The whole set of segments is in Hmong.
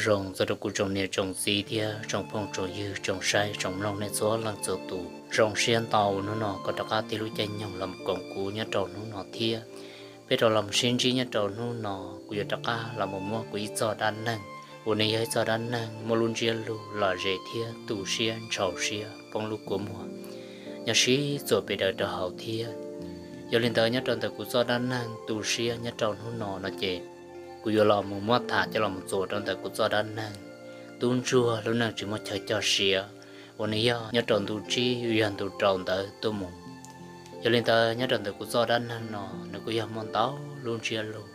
Zoo txog rau kuv tsoom niam tsoom txiv thiab tsoom phooj tsoom ywg tsoom saib tsoom mloog nej txhua leej txhua tus. Zoo siab ntau uas hnub no koj rov qab tig lub caij nyoog los koom kuv nyob rau hnub no thiab. Peb rov los sib ntsib nyob rau hnub no, kuv yuav rov qab los mus muab kuv ib txoj dab neeg uas nws yog ib txoj dab neeg muaj lub ntsiab lus lom zem thiab tu siab ntxhov siab poob lub kua muag nyob sib txuas pes daws rau hauv thiab. Yog li ntawd nyob rau ntawm kuv txoj dab neeg tu siab nyob rau hnub no no ces kuv yuav los mus muab tham coj los mus txuas rau ntawm kuv txoj dab neeg tub ntsuag lub neej tsis muaj chaw coj siav uas nws yog nyob rau ntu tsib yog ntu rau ntawd tuaj mus. Yog li ntawd nyob rau ntawm kuv txoj dab neeg no, nws kuj yog muaj ntau lub ntsiab lus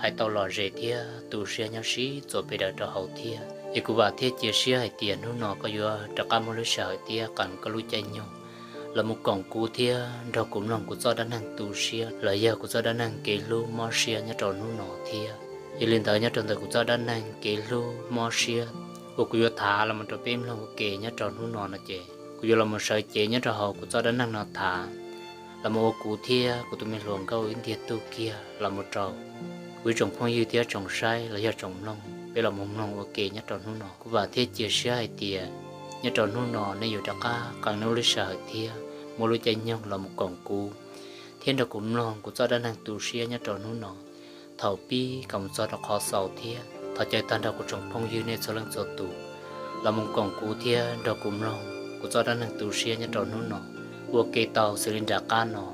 hais tau lom zem thiab tu siab nyob sib txuas pes daws rau hauv thiab. Es kuv vam thiab cia siab hais tias hnub no koj yuav rov qab muaj lub sij hawm thiab qee koj lub caij nyoog los mus koom kuv thiab nrog kuv mloog kuv txoj dab neeg tu siab los yog kuv txoj dab neeg kev hlub mob siab nyob rau hnub no thiab. Yog li ntawd nyob rau ntawm kuv txoj dab neeg kev hlub mob siab uas kuv yuav tham los mus rau peb mloog ua ke nyob rau hnub no no ces kuv yuav los mus sawv cev nyob rau hauv kuv txoj dab neeg no tham los mus ua kuv thiab kuv tus me hluas nkauj wb ntiag tug kiag los mus rau kuv ib tsoom phooj ywg thiab tsoom saib los yog tsoom mloog, peb los mus mloog ua ke nyob rau hnub no. Kuv vam thiab cia siab hais tias nyob rau hnub no nej yuav rov qab qee lub sij hawm thiab muaj lub caij nyoog los mus koom kuv thiab nrog kuv mloog kuv txoj dab neeg tu siab nyob rau hnub no thaum pib kom mus txog rau qhov xaus thiab. Thov caw tag nrho kuv tsoom phooj ywg nej txhua leej txhua tus los mus koom kuv thiab nrog kuv mloog kuv txoj dab neeg tu siab nyob rau hnub no ua ke tau xws li nram qab no.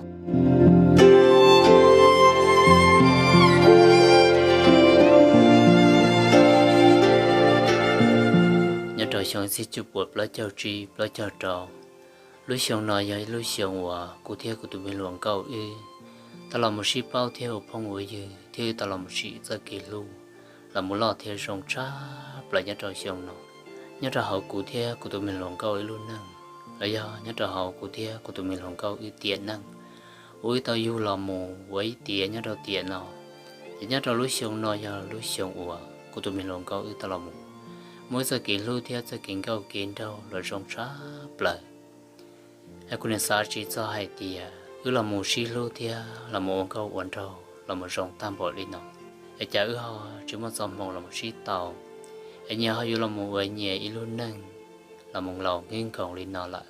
Nyob rau xyoo ib txhiab cuaj puas plaub caug tsib plaub caug rau, lub xyoo no yog ib lub xyoo uas kuv thiab kuv tus me hluas nkauj wb tau los mus sib paub thiab ua phooj ua ywg thiab wb tau los mus sim txoj kev hlub los mus loj thiab zoo tshaj plaws nyob rau xyoo no. Nyob rau hauv kuv thiab kuv tus me hluas nkauj wb lub neej los yog nyob rau hauv kuv thiab kuv tus me hluas nkauj wb tiam neej uas wb tau yug los mus ua ib tiam nyob rau tiam no. Ces nyob rau lub xyoo no yog lub xyoo uas kuv tus me hluas nkauj wb tau los mus muaj ib txoj kev hlub thiab txoj kev nkauj kev nraug los zoo tshaj plaws. Es kuv nim xav tsis txog hais tias wb los mus sib hlub thiab los mus ua nkauj ua nraug los mus zoo tag npaum li no, es cas wb ho tsis muaj txoj hmoo los mus sib tau, es nyias ho yuav los mus ua nyias ib lub neej los mus laus nkig nkoos li no lawm.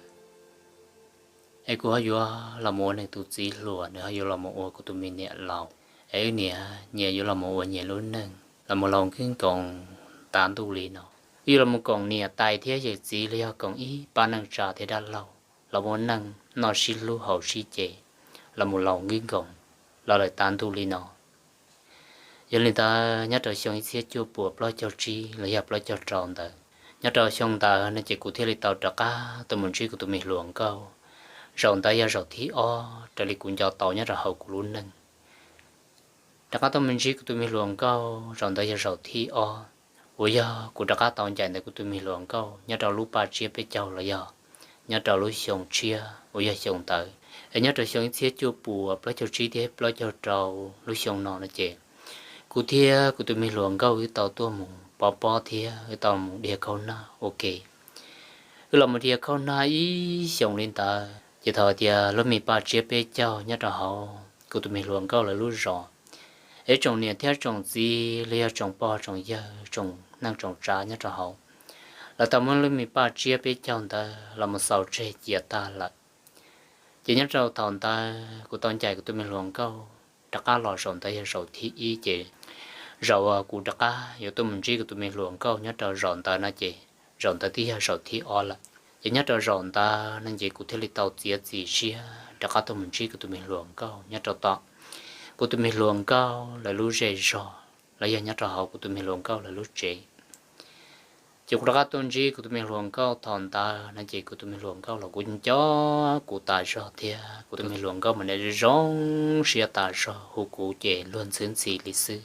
Es kuv ho yuav los mus ua nws tus txiv hluas, nws ho yuav los mus ua kuv tus me niam laus, es wb niam nyias yuav los mus ua nyias lub neej los mus laus nkig nkoos tav ntuj li no. Wb yuav los mus koom niam tais thiab yawm txiv los yog koom ib pab neej tsa thiab dab laug los ua neej noj sib hlub haus sib ce los mus laus nkig nkoos los lawm tav ntuj li no. Yog li ntawd nyob rau xyoo ib txhiab cuaj puas plaub caug tsib los yog plaub caug rau ntawd, nyob rau xyoo ntawd no ces kuv thiaj li tau rov qab tuaj mus ntsib kuv tus me hluas nkauj. Zaum ntawd yog zaum thib ob raws li kuv nco tau nyob rau hauv kuv lub neej. Rov qab tuaj mus ntsib kuv tus me hluas nkauj zaum ntawd yog zaum thib ob uas yog kuv rov qab tau ncaim ntawm kuv tus me hluas nkauj nyob rau lub paj tsiab peb caug los yog nyob rau lub xyoo tshiab uas yog xyoo ntawd. Es nyob rau xyoo ib txhiab cuaj puas plaub caug tsib thiab plaub caug rau lub xyoo no no ces kuv thiab kuv tus me hluas nkauj wb tau tuaj mus pov pob thiab wb tau mus dhia khaub hnab ua ke. Wb los mus dhia khaub hnab ib xyoos li ntawd ces thaum tias lub me paj tsiab peb caug nyob rau hauv kuv tus me hluas nkauj lawv lub zos, es tsoom niam thiab tsoom txiv los yog tsoom pog tsoom yawg tsoom neej tsoom tsav nyob rau hauv, lawv tau muab lub me paj tsiab peb caug ntawd los mus xaus tseg cia tag lawm. Ces nyob rau thaum ntawd kuv tau ncaim kuv tus me hluas nkauj rov qab los zaum ntawd yog zaum thib ib ces zaum uas kuv rov qab yuav tuaj mus ntsib kuv tus me hluas nkauj nyob rau zaum ntawd no ces zaum ntawd twb yog zaum thib ob lawm. Ces nyob rau zaum ntawd no ces kuv thiaj li tau txiav txim siab rov qab tuaj mus ntsib kuv tus me hluas nkauj nyob rau tom kuv tus me hluas nkauj lawv lub zej zog los yog nyob rau hauv kuv tus me hluas nkauj lawv lub tsev. Ces kuv rov qab tuaj ntsib kuv tus me hluas nkauj thaum ntawd no ces kuv tus me hluas nkauj los kuj nco kuv tas zog thiab kuv tus me hluas nkauj mas nws zoo siab tas zog hu kuv ces luag ntxhwb ntxhi li xwb.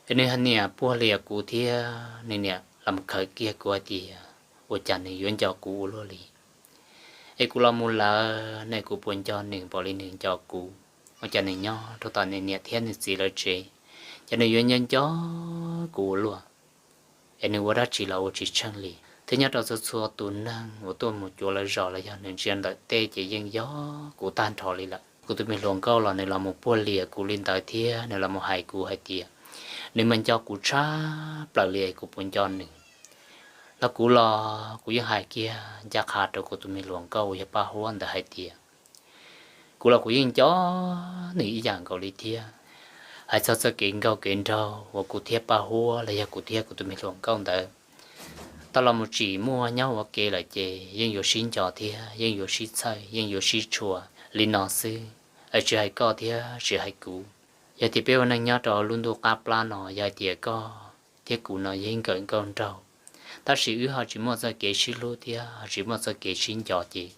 Es nws niam puag lias kuv thiab nws niam los mus khawm kiag kuv hais tias ua cas nws yuav nco kuv ua luaj li. Es kuv los mus lawm ne kuv puas nco nws npaum li nws nco kuv, ua cas nws nyob rau tom nws niam thiab nws txiv lawv tsev, ces nws yuav nco nco kuv ua luaj. Es nws ua dab tsi los ua tsis tsheej li. Thiab nyob rau txhua txhua tus neeg uas tuaj mus cuav lawv zos los yog nws ntsia ntawm tej ces yeej yog kuv tag nrho li lawm. Kuv tus me hluas nkauj los nws los mus puag lias kuv li ntawd thiab nws los mus hais kuv hais tias Nws mas nco kuv tshaj plaws li es kuv puas nco nws? Los kuv los kuv yeej hais kiag ncaj qha rau kuv tus me hluas nkauj uas yog Paj Huab ntawd hais tias kuv los kuv yeej nco nws ib yam nkaus li thiab. Hais txog txoj kev nkauj kev nraug uas kuv thiab Paj Huab los yog kuv thiab kuv tus me hluas nkauj ntawd tau los mus tsim muaj nyob ua ke lawm ces yeej yuav sib nco thiab yeej yuav sib txhawj yeej yuav sib tshua li no xwb. Es tsis hais koj thiab tsis hais kuv, yog tias peb ua neej nyob rau lub ntuj qab plab no yog hais tias koj thiab kuv no yog ib nkawm nkauj nraug, tab sis wb ho tsis muaj txoj kev sib hlub thiab ho tsis muaj txoj kev sib nco ces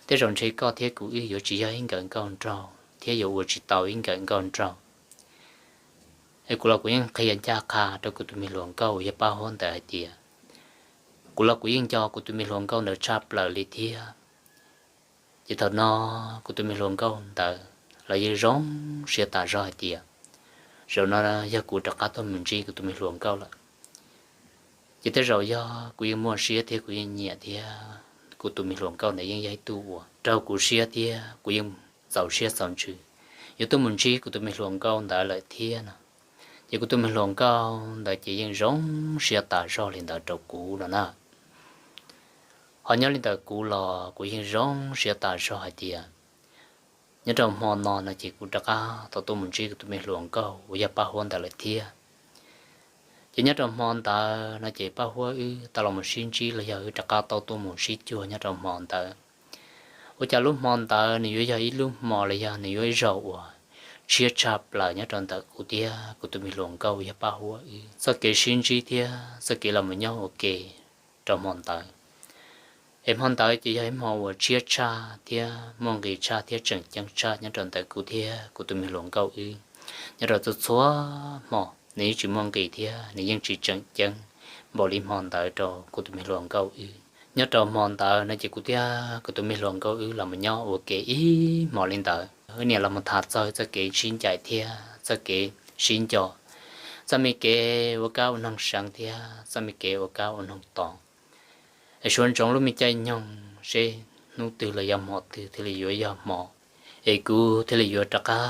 tej zaum ntshe koj thiab kuv wb yuav tsis yog ib nkawm nkauj nraug thiab yuav ua tsis tau ib nkawm nkauj nraug. Es kuv los kuv yeej qhia ncaj qha rau kuv tus me hluas nkauj uas yog Paj Huab ntawd hais tias kuv los kuv yeej nco kuv tus me hluas nkauj ntawd tshaj plaws li thiab. Ces thaum no kuv tus me hluas nkauj ntawd los yeej zoo siab tas zog hais tias zaum no yog kuv rov qab tuaj mus ntsib kuv tus me hluas nkauj lawm. Ces tej zaum yog kuv yeej muaj siab thiab kuv yeej nyiam thiab kuv tus me hluas nkauj ntawd yeej yog ib tug uas raug kuv siab thiab kuv yeej txaus siab txaus ntsws yuav tuaj mus ntsib kuv tus me hluas nkauj ntawd lawm thiab no. Ces kuv tus me hluas nkauj ntawd ces yeej zoo siab tas zog li ntawd rau kuv no na. Ho nyob li ntawm kuv los kuv yeej zoo siab tas zog hais tias nyob rau hmo no no ces kuv rov qab tau tuaj mus ntsib kuv tus me hluas nkauj uas yog Paj Huab ntawd lawm thiab. Ces nyob rau hmo ntawd no ces Paj Huab wb tau los mus sib ntsib los yog wb rov qab tau tuaj mus sib cuag nyob rau hmo ntawd. Ua cas lub hmo ntawd nws yuav yog ib lub hmo los yog nws yuav ib zaug uas tshiab tshaj plaws nyob rau ntawm kuv thiab kuv tus me hluas nkauj uas yog Paj Huab wb txoj kev sib ntsib thiab txoj kev los mus nyob ua ke rau hmo ntawd. Es hmo ntawd ces yog ib hmo uas tshiab tshaj thiab muaj nqis tshaj thiab tseem ceeb tshaj nyob rau ntawm kuv thiab kuv tus me hluas nkauj wb. Nyob rau txhua txhua hmo nws yeej tsis muaj nqis thiab nws yeej tsis tseem ceeb npaum li hmo ntawd rau kuv tus me hluas nkauj wb. Nyob rau hmo ntawd no ces kuv thiab kuv tus me hluas nkauj wb los mus nyob ua ke ib hmo li ntawd, wb niam los mus tham txog txoj kev sib ncaim thiab txoj kev sib nco, txoj me kev ua kab ua noog seev thiab txoj me kev ua kab ua noog tos. Es suav ntsoov lub me caij nyoog seb hnub twg los yog hmo twg thiaj li yuav yog hmo es kuv thiaj li yuav rov qab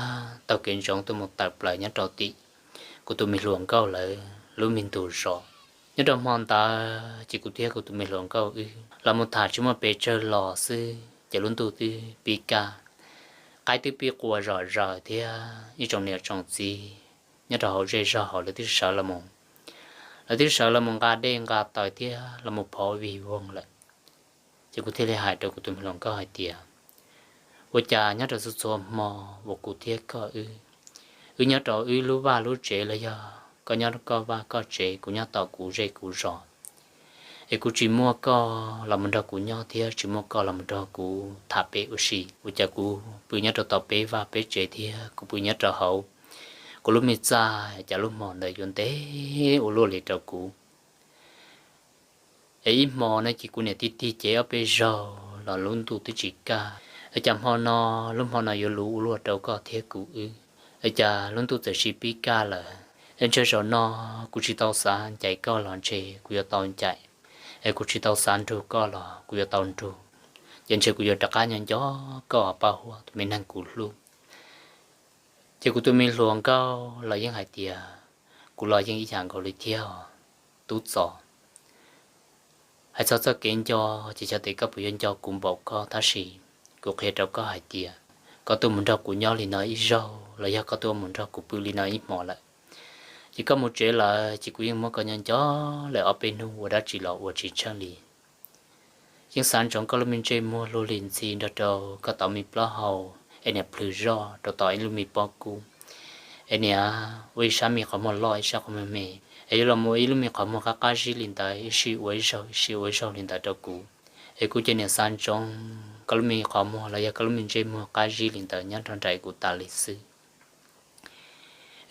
taug kev ntsoov tuaj mus tawm plaws nyob rau tim kuv tus me hluas nkauj lawv lub me ntug zos. Nyob rau hmo ntawd ces kuv thiab kuv tus me hluas nkauj wb los mus tham tsis muaj pes tsawg los xwb ces lub ntuj twb pib kaj, qaib twb pib qua zom zaws thiab ib tsoom niam tsoom txiv nyob rau hauv zej zog hauv lawv twb sawv los mus, lawv twb sawv los mus nqa dej nqa taws thiab los mus phov vij voog lawm. Ces kuv thiaj li hais rau kuv tus me hluas nkauj hais tias, ua cas nyob rau txhua txhua hmo uas kuv thiab koj wb, wb nyob rau wb lub vaj lub tsev los yog koj nyob koj vaj koj tsev kuv nyob tom kuv zej kuv zos, es kuv tsis muaj koj los mus nrog kuv nyob thiab tsis muaj koj los mus nrog kuv tham pem ua si, ua cas kuv pw nyob rau tom peb vaj peb tsev thiab kuv pw nyob rau hauv kuv lub me txaj, cas lub hmo ntawd yuav ntev ua luaj li rau kuv. Es ib hmo no ces kuv niam tig tig cev ob peb zaug los lub ntuj twb tsis kaj, es cas hmo no, lub hmo no yuav luv ua luaj rau koj thiab kuv wb, es cas lub ntuj txawm sis pib kaj lawm. Es ntshe zaum no kuv tsis tau xav ncaim koj los ntshe kuv yuav tau ncaim, es kuv tsis tau xav nrug koj los kuv yuav tau nrug, ces ntshe kuv yuav rov qab nyob nco koj Paj Huab tus me neeg kuv hlub. Ces kuv tus me hluas nkauj los yeej hais tias, kuv los yeej ib yam nkaus li thiab os tub Txos. Hais txog txoj kev nco ces xyov tes koj puas yuav nco kuv npaum koj, tab sis kuv qhia rau koj hais tias koj tuaj mus nrog kuv nyob li no ib zaug los yog koj tuaj mus nrog kuv pw li no ib hmo lawm, ces koj mus tsev lawm ces kuv yeej muab koj nyob nco lawm ob peb hnub ua dab tsi los ua tsis tsheej li. Yeej xav ntsoov koj lub me ntsej muag luag li ntxhi nrog rau koj tau me plaub hau, es niam plhws zoj rau tom ib lub me pob kub, es niam ua ib sab me qhov muag loj ib sab qhov muag me, es yuav los ua ib lub me qhov muag qab qab zib li ntawd ib sij ua ib zaug ib sij ua ib zaug li ntawd rau kuv. Es kuv ces niam xav ntsoov koj lub me qhov muag los yog koj lub me ntsej muag qab zib li ntawd nyob nrog nraim kuv tas li xwb.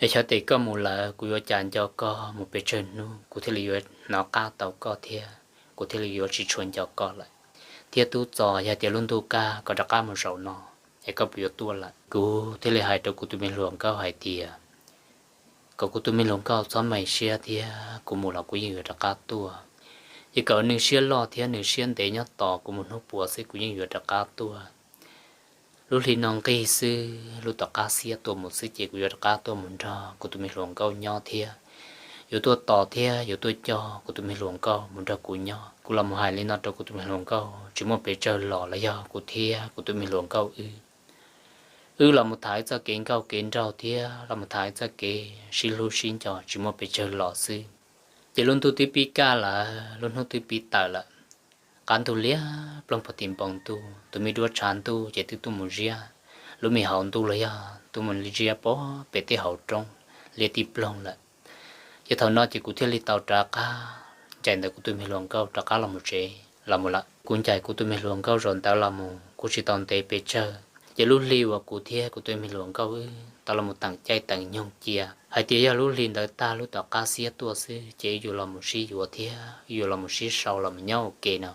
Es xyov tes koj mus lawm kuv yuav cas nco koj mus pes tsawg hnub kuv thiaj li yuav hnov qab tau koj thiab kuv thiaj li yuav tsis tshua nco koj lawm. Thiab tub Txos, yog tias lub ntuj kaj koj rov qab mus zaum no, es koj puas yuav tuaj lawm? Kuv thiaj li hais rau kuv tus me hluas nkauj hais tias, kom kuv tus me hluas nkauj txhob me siab thiab kuv mus los kuv yeej yuav rov qab tuaj. Ces kom nws siab loj thiab nws siab ntev nyob tos kuv mus hnub puas xwb kuv yeej yuav rov qab tuaj. Lub hli no nqig xwb, lub tom qab xiab tuaj mus xwb ces kuv yuav rov qab tuaj mus nrog kuv tus me hluas nkauj nyob thiab yuav tuaj tos thiab yuav tuaj coj kuv tus me hluas nkauj mus nrog kuv nyob. Kuv los mus hais li no rau kuv tus me hluas nkauj tsis muaj pes tsawg los los yog kuv thiab kuv tus me hluas nkauj wb, wb los mus tham wb txoj kev nkauj kev nraug thiab los mus tham wb txoj kev sib hlub sib nco tsis muaj pes tsawg los xwb. Ces lub ntuj twb pib kaj lawm, lub hnub twb pib tawm lawm, qab ntuj liab ploog puag tim npoo ntuj, tus me duab tshav ntuj ces twb tuaj mus ziab lub me hauv ntuj los yog tuaj mus ziab puag pem tej hauv roob liab tib ploog lawm. Ces thaum no ces kuv thiaj li tau rov qab ncaim ntawm kuv tus me hluas nkauj rov qab los mus tsev los mus lawm. Kuv ncaim kuv tus me hluas nkauj zaum ntawd los mus kuj tsis tau ntev pes tsawg, ces lub hli uas kuv thiab kuv tus me hluas nkauj wb tau los mus teem caij teem nyoog cia hais tias yog lub hli ntawd tag lub tom qab xiab tuaj xwb ces wb yuav los mus sib yuav thiab wb yuav los mus sib sau los mus nyob ua ke no.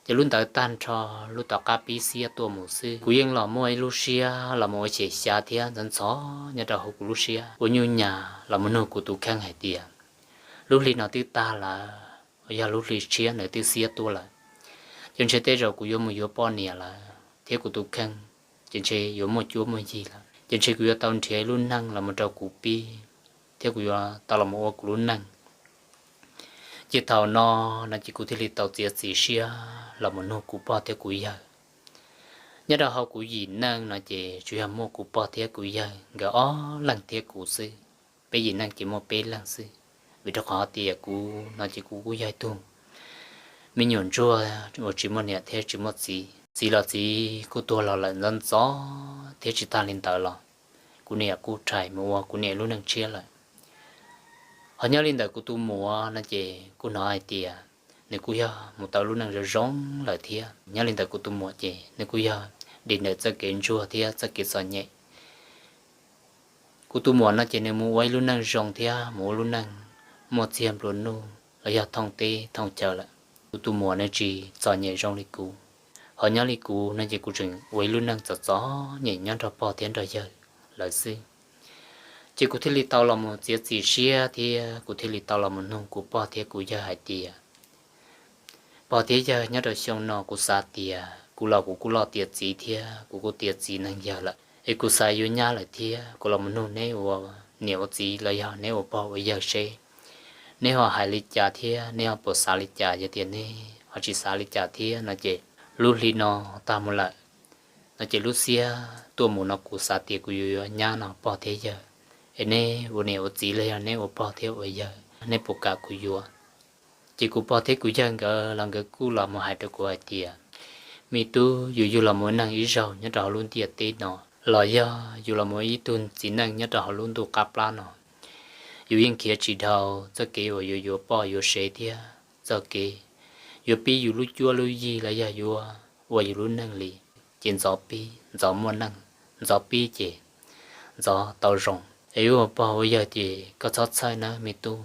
Ces lub ntawd tag nrho, lub tom qab pib xiab tuaj mus xwb kuv yeej los muaj ib lub siab los mus ua xyem xyav thiab ntxhov ntxhov nyob rau hauv kuv lub siab ua nyuj nyas los mus nug kuv tus kheej hais tias lub hli no twb tag lawm, yog lub hli tshiab ntawd twb xiab tuaj lawm, ces ntshe tej zaum kuv yuav mus yuav poj niam lawm thiab kuv tus kheej ces ntshe yuav muaj cuab muaj yig lawm, ces ntshe kuv yuav tau nrhiav ib lub neej los mus rau kuv pib thiab kuv yuav tau los mus ua kuv lub neej. Ces thaum no no ces kuv thiaj li tau txiav txim siab los mus nug kuv pog thiab kuv yawg. Nyob rau hauv kuv yim neej no ces tsuas yog muaj kuv pog thiab kuv yawg nkawd ob leeg thiab kuv xwb. Peb yim neej ces muaj peb leeg xwb, vim rau qhov tias kuv no ces kuv kuj yog ib tug me nyuam ntsuag uas tsis muaj niam thiab tsis muaj txiv. Txiv los txiv kuj tuag los lawm ntxov ntxov thiab tsis tag li ntawd los kuv niam kuj rhais mus ua kuv niam lub neej tshiab lawm. Ho nyob li ntawm kuv tus muam no ces kuj hnov hais tias nws kuj yog mus tau lub neej zoo zoo lawm thiab. Nyob li ntawm kuv tus muam ces nws kuj yog dim ntawm txoj kev ntsuag thiab txoj kev txom nyem. Kuv tus muam no ces nws mus ua ib lub neej zoo thiab mus ua lub neej muaj txiag nplua nuj los yog thooj teb thooj chaw lawm. Kuv tus muam nws tsis txom nyem zoo li kuv, ho nyob li kuv no ces kuv tseem ua ib lub neej txom txom nyem nyob nrog pog thiab nrog yawg lawv xwb. Ces kuv thiaj li tau los mus txiav txim siab thiab kuv thiaj li tau los mus nug kuv pog thiab kuv yawg hais tias, pog thiab yawg, nyob rau xyoo no kuv xav tias kuv los kuv kuj loj tiav txiv thiab kuv kuj tiav txiv neeg yawg lawm es kuv xav yuav nyab lawm thiab kuv los mus nug neb ua niam ua txiv los yog neb ua pog ua yawg seb neb ho hais li cas thiab neb ho puas xav li cas. Yog tias neb ho tsis xav li cas thiab no ces lub hli no tag mus lawm no ces lub xiab tuaj mus no kuv xav tias kuv yuav yuav nyab no pog thiab yawg, es neb ua niam ua txiv los yog neb ua pog thiab ua yawg neb puas kam kuv yuav? Ces kuv pog thiab kuv yawg nkawd los nkawd kuj los mus hais rau kuv hais tias, me tub, yus yug los mus ua neeg ib zaug nyob rau hauv lub ntiaj teb no los yog yus los mus ua ib tug txiv neej nyob rau hauv lub ntuj qab plab no, yus yeej khiav tsis dhau txoj kev uas yuav yuav poj yuav sev thiab txoj kev yuav pib yus lub cuab lub yig los yog yuav ua yus lub neej li. Ces ntxov pib ntxov muaj neej, ntxov pib ces ntxov tau zoo. Es wb ua pog ua yawg ces koj txhob txhawj nawb me tub.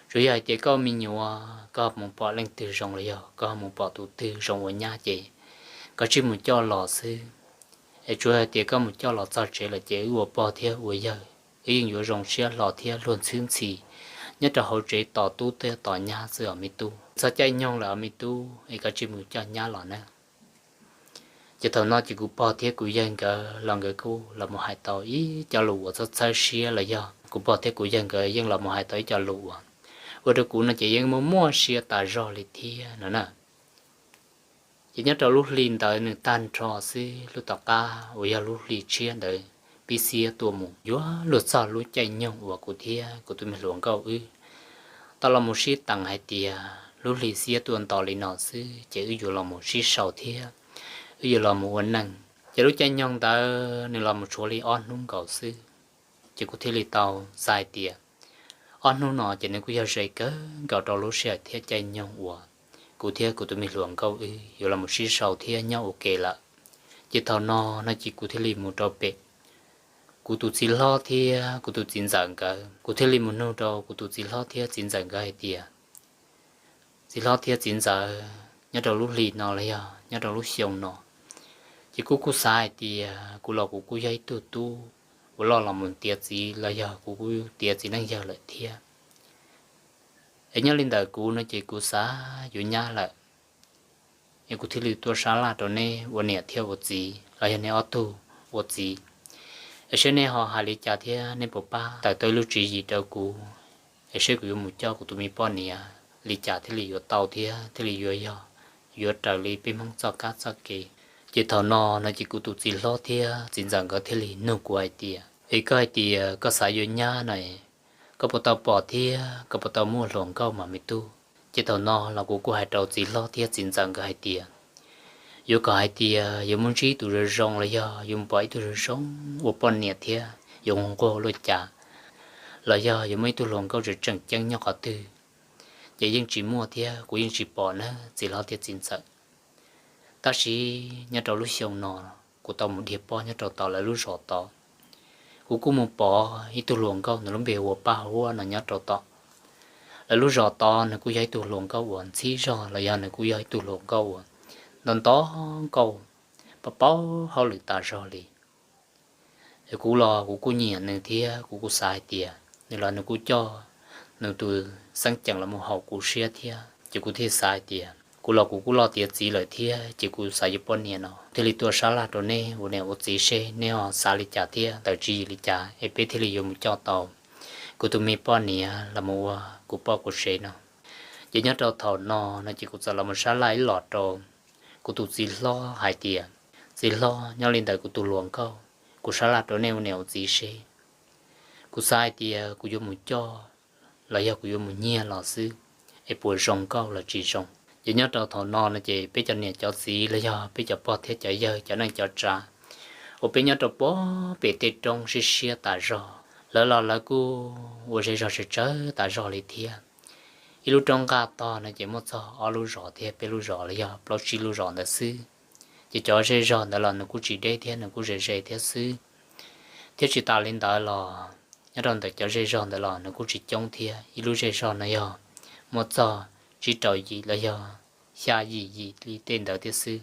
Tsuas yog hais tias koj me nyuam koj mus pom leej twg zoo los yog koj mus pom tus twg zoo ua nyab ces koj tsij mus coj los xwb. Es tsuas hais tias koj mus coj los txog tsev lawm ces wb ua pog thiab ua yawg wb yeej yuav zoo siab hlo thiab luag ntxhwb ntxhi nyob rau hauv tsev tos tub thiab tos nyab xwb os me tub. Txog caij nyoog lawm os me tub, es koj tsij mus coj nyab los nawb. Ces thaum no ces kuv pog thiab kuv yawg nkawd los nkawd kuj los mus hais tau ib co lus uas txhawb txhawb siab los yog kuv pog thiab kuv yawg nkawd yeej los mus hais tau ib co lus uas ua rau kuv no ces yeej muaj muaj siab tas zog li thiab no na. Ces nyob rau lub hli ntawd nws tag nrho xwb, lub tom qab uas yog lub hli tshiab ntawd pib xiab tuaj mus yuav luag txog lub caij nyoog uas kuv thiab kuv tus me hluas nkauj wb tau los mus sib teem hais tias lub hli xiab tuaj nto li no xwb ces wb yuav los mus sib sau thiab wb yuav los mus ua neej. Ces lub caij nyoog ntawd nws los mus tshuav li ob hnub nkaus xwb, ces kuv thiaj li tau xav hais tias ob hnub no ces nws kuj yog ze kawg nkaus rau lub sij hawm thiab caij nyoog uas kuv thiab kuv tus me hluas nkauj wb yuav los mus sib sau thiab nyob ua ke lawm. Ces thaum no no ces kuv thiaj li mus rau pem kuv tus txiv hlob thiab kuv tus txiv ntxawm nkawd, kuv thiaj li mus nug rau kuv tus txiv hlob thiab txiv ntxawm nkawd hais tias, txiv hlob thiab txiv ntxawm, nyob rau lub hli no los yog nyob rau lub xyoo no, ces kuv kuj xav hais tias kuv los kuv kuj yog ib tug tub uas loj los mus tiav txiv los yog kuv kuj tiav txiv neej yawg lawm thiab. Es nyob li ntawm kuv no ces kuv xav yuav nyab lawm, es kuv thiaj li tuaj sab laj rau neb ua niam thiab ua txiv los yog neb ob tug ua txiv, es seb neb ho hais li cas thiab neb puas pab tawm tau ib lub tswv yim rau kuv, es seb kuv yuav mus coj kuv tus me poj niam li cas thiaj li yuav tau thiab thiaj li yuav yog, yuav raws li peb Hmoob txoj kab txoj kev. Ces thaum no no ces kuv tus txiv hlob thiab txiv ntxawm nkawd thiaj li nug kuv hais tias, es koj hais tias koj xav yuav nyab na, koj puas tau pom thiab koj puas tau muaj hluas nkauj mas me tub? Ces thaum no los kuv kuj hais rau txiv hlob thiab txiv ntxawm nkawd hais tias, yuav kom hais tias yuav muab ntsib tus zoo zoo los yog yuav mus pom ib tug zoo zoo ua poj niam thiab yuav nquag luaj cas, los yog yuav muaj ib tug hluas nkauj tseem tseem ceeb nyob qhov twg, ces yeej tsis muaj thiab kuv yeej tsis pom na txiv hlob thiab txiv ntxawm. Tab sis nyob rau lub xyoo no, kuv tau mus dhia poj nyob rau tom lawv lub zos tod, kuv kuj mus pom ib tug hluas nkauj nws lub npe hu ua Paj Huab no nyob rau tom lawv lub zos tod. Nws kuj yog ib tug hluas nkauj uas ntxhib zog los yog nws kuj yog ib tug hluas nkauj uas nto nto nkauj, paub paub hauj lwm tas zog li. Kuv los kuv kuj nyiam nws thiab kuv kuj xav hais tias nws los nws kuj coj nws tus xeeb ceem los mus haum kuv siab thiab. Ces kuv thiaj xav hais tias kuv los kuv kuj loj tiav txiv lawm thiab ces kuv xav yuav poj niam no thiaj li tuaj sab laj rau nej ua niam ua txiv seb nej ho xav li cas thiab ntawm tswv yim li cas es peb thiaj li yuav mus coj tau kuv tus me poj niam los mus ua kuv poj kuv sev no. Ces nyob rau thaum no no ces kuv txawm los mus sab laj ib los rau kuv tus txiv hlob hais tias, txiv hlob, nyob li ntawm kuv tus hluas nkauj, kuv sab laj rau nej ua niam ua txiv seb, kuv xav hais tias kuv yuav mus coj los yog kuv yuav mus nyiag los xwb, es puas zoo nkauj los tsis zoo. Ces nyob rau thaum no no ces peb cov niam cov txiv los yog peb cov pog thiab cov yawg cov neej cov tsav uas peb nyob rau puag pem tej roob siab siab tas zog, lawv los lawv kuj ua zej zog tsawg tsawg tas zog li thiab. Ib lub roob nqaj tog no ces muaj txog ob lub zos thiab peb lub zos los yog plaub tsib lub zos ntawd xwb. Ces cov zej zog ntawd los nws kuj tsis deb thiab nws kuj ze ze thiab xwb. Thiab tsis tas li ntawd los nyob rau ntawm cov zej zog ntawd los nws kuj tsis coob thiab, ib lub zej zog no yog muaj txog tsib rau yim los yog xya yim yim li tej ntawd thiab xwb.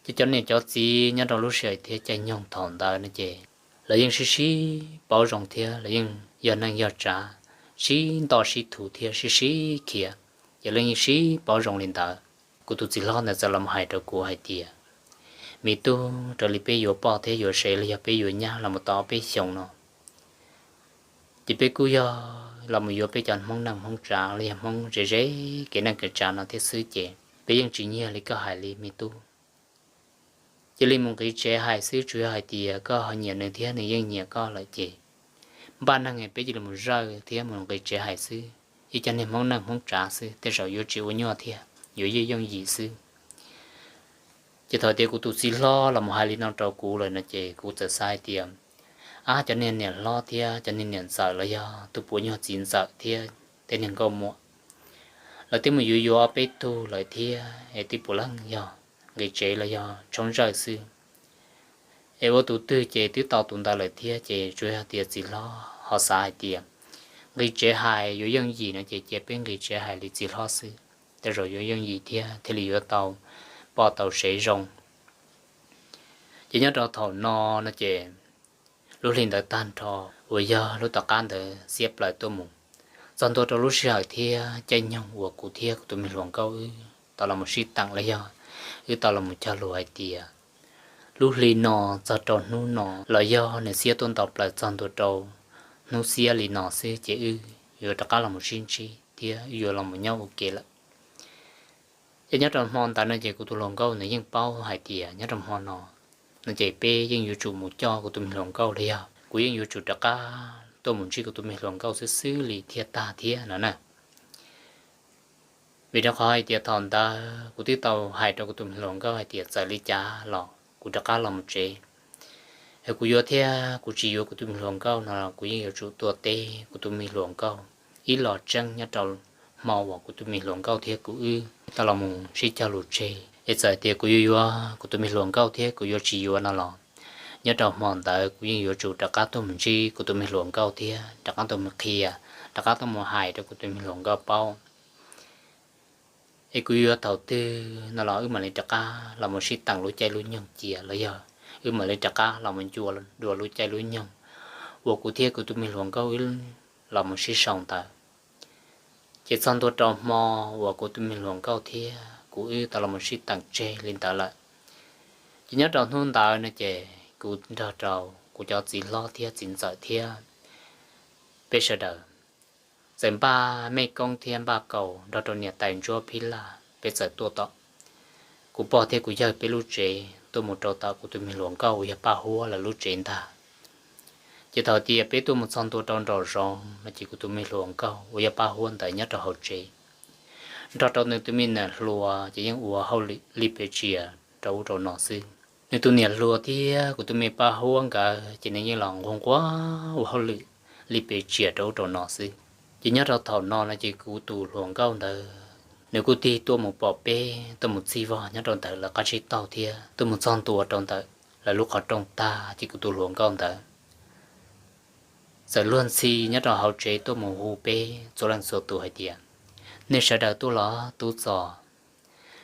Ces cov niam cov txiv nyob rau lub sij hawm thiab caij nyoog thaum ntawd no ces lawv yeej sib sib paub zoo thiab lawv yeej yog neej yog tsav, sib nto sib thuv thiab sib sib khiav, ces lawv yeej sib paub zoo li ntawd. Kuv tus txiv hlob ntawd txawm los hais rau kuv hais tias, me tub, raws li peb yuav poj thiab yuav sev los yog peb yuav nyab los mus tau ob peb xyoos no ces peb kuj yog los mus yuav peb cov Hmoob neej Hmoob tsav los yog Hmoob ze ze kev neej kev tsav no thiab xwb ces peb yeej tsis nyiag li koj hais li me tub. Cia li mus nqis tsev hais xwb, tsuas yog hais tias koj ho nyiam nws thiab nws yeej nyiam koj lawm ces npaj neeg peb cia li mus zawj thiab mus nqis tsev hais xwb. Ib cov niag Hmoob neej Hmoob tsav xwb tej zaum yuav tsis ua nyuaj thiab yuav yooj yooj yim xwb. Ces thaum tias kuv tus txiv hlob los mus hais li no rau kuv lawm no ces kuv txawm xav hais tias, ab, cov niag niam hlob thiab cov niag niam ntxawm los yog tus puav nyuag txiv ntxawm thiab tej niag nkauj muam, lawv twb mus yuav yuav ob peb tug lawm thiab es twb puav leej yog nqis tsev los yog tshoob zawj xwb. Es ua tus twg ces twb tau tus ntawd lawm thiab ces tsuas yog tias txiv hlob ho xav hais tias nqis tsev hais yuav yooj yim no ces cia peb nqis tsev hais li txiv hlob xwb, tej zaum yuav yooj yim thiab thiaj li yuav tau poj tau sev zoo. Ces nyob rau thaum no no ces lub hli ntawd tag nrho uas yog lub tom qab ntawd xiab plaws tuaj mus txog ntua rau lub sij hawm thiab caij nyoog uas kuv thiab kuv tus me hluas nkauj wb tau los mus sib teem los yog wb tau los mus cog lus hais tias lub hli no txog rau hnub no los yog nws xiab tuaj nto plaws txog ntua rau hnub xiab li no xwb ces wb yuav rov qab los mus sib ntsib thiab wb yuav los mus nyob ua ke lawm. Ces nyob rau hmo ntawd no ces kuv tus hluas nkauj nws yeej paub hais tias nyob rau hmo no no ces peb yeej yuav tsum mus coj kuv tus me hluas nkauj los yog kuv yeej yuav tsum rov qab tuaj mus ntsib kuv tus me hluas nkauj xwb xwb li thiaj tag thiab no na. Vim rau qhov hais tias thaum ntawd kuv twb tau hais rau kuv tus me hluas nkauj hais tias txawm li cas los kuv rov qab los mus tsev. Es kuv yuav thiab kuv tsis yuav kuv tus me hluas nkauj no los kuv yeej yuav tsum tuaj teb kuv tus me hluas nkauj ib los tseeb nyob rau hmo uas kuv tus me hluas nkauj thiab kuv wb tau los mus sib cog lus tseg. Es txawm tias kuv yuav yuav kuv tus me hluas nkauj thiab kuv yuav tsis yuav no los, nyob rau hmo ntawd kuv yeej yuav tsum rov qab tuaj mus ntsib kuv tus me hluas nkauj thiab rov qab tuaj mus qhia, rov qab tuaj mus hais rau kuv tus me hluas nkauj paub. Es kuv yuav thaum twg no los wb mam li rov qab los mus sib teem lub caij lub nyoog cia los yog wb mam li rov qab los mus ncua dua lub caij lub nyoog uas kuv thiab kuv tus me hluas nkauj wb los mus sib sau ntawd. Ces txog ntua rau hmo uas kuv tus me hluas nkauj thiab kuv wb tau los mus sib teem tseg li ntawd lawm. Ces nyob rau hnub ntawd no ces kuv nrog rau kuv cov txiv hlob thiab txiv ntxawm thiab peb sawv daws txawm npaj mej koob thiab npaj kaus nrog rau niam tais ntsuab phij laj, peb txawm tuaj tom kuv pog thiab kuv yawg peb lub tsev tuaj mus rau tom kuv tus me hluas nkauj uas yog Paj Huab lawv lub tsev ntag. Ces thaum tias peb tuaj mus txog ntua rau nraum zoov no ces kuv tus me hluas nkauj uas yog Paj Huab ntawd nyob rau hauv tsev, nrog rau nws tus me niam hluas ces yeej ua hauj lwm li pes tsias rau ub rau no xwb. Nws tus niam hluas thiab kuv tus me Paj Huab nkawd ces nws yeej los nquag nquag ua hauj lwm li pes tsias rau ub rau no xwb. Ces nyob rau thaum no no ces kuv tus hluas nkauj ntawd nws kuj tig tuaj mus pom peb tuaj mus txig vog nyob rau ntawm lawv qab tsib taug thiab tuaj mus txog ntua rau ntawm lawv lub qhov rooj tag, ces kuv tus hluas nkauj ntawd txawm luag ntxhi nyob rau hauv tsev tuaj mus hu peb txhua leej txhua tus hais tias, nej sawv daws tuaj los tub txos.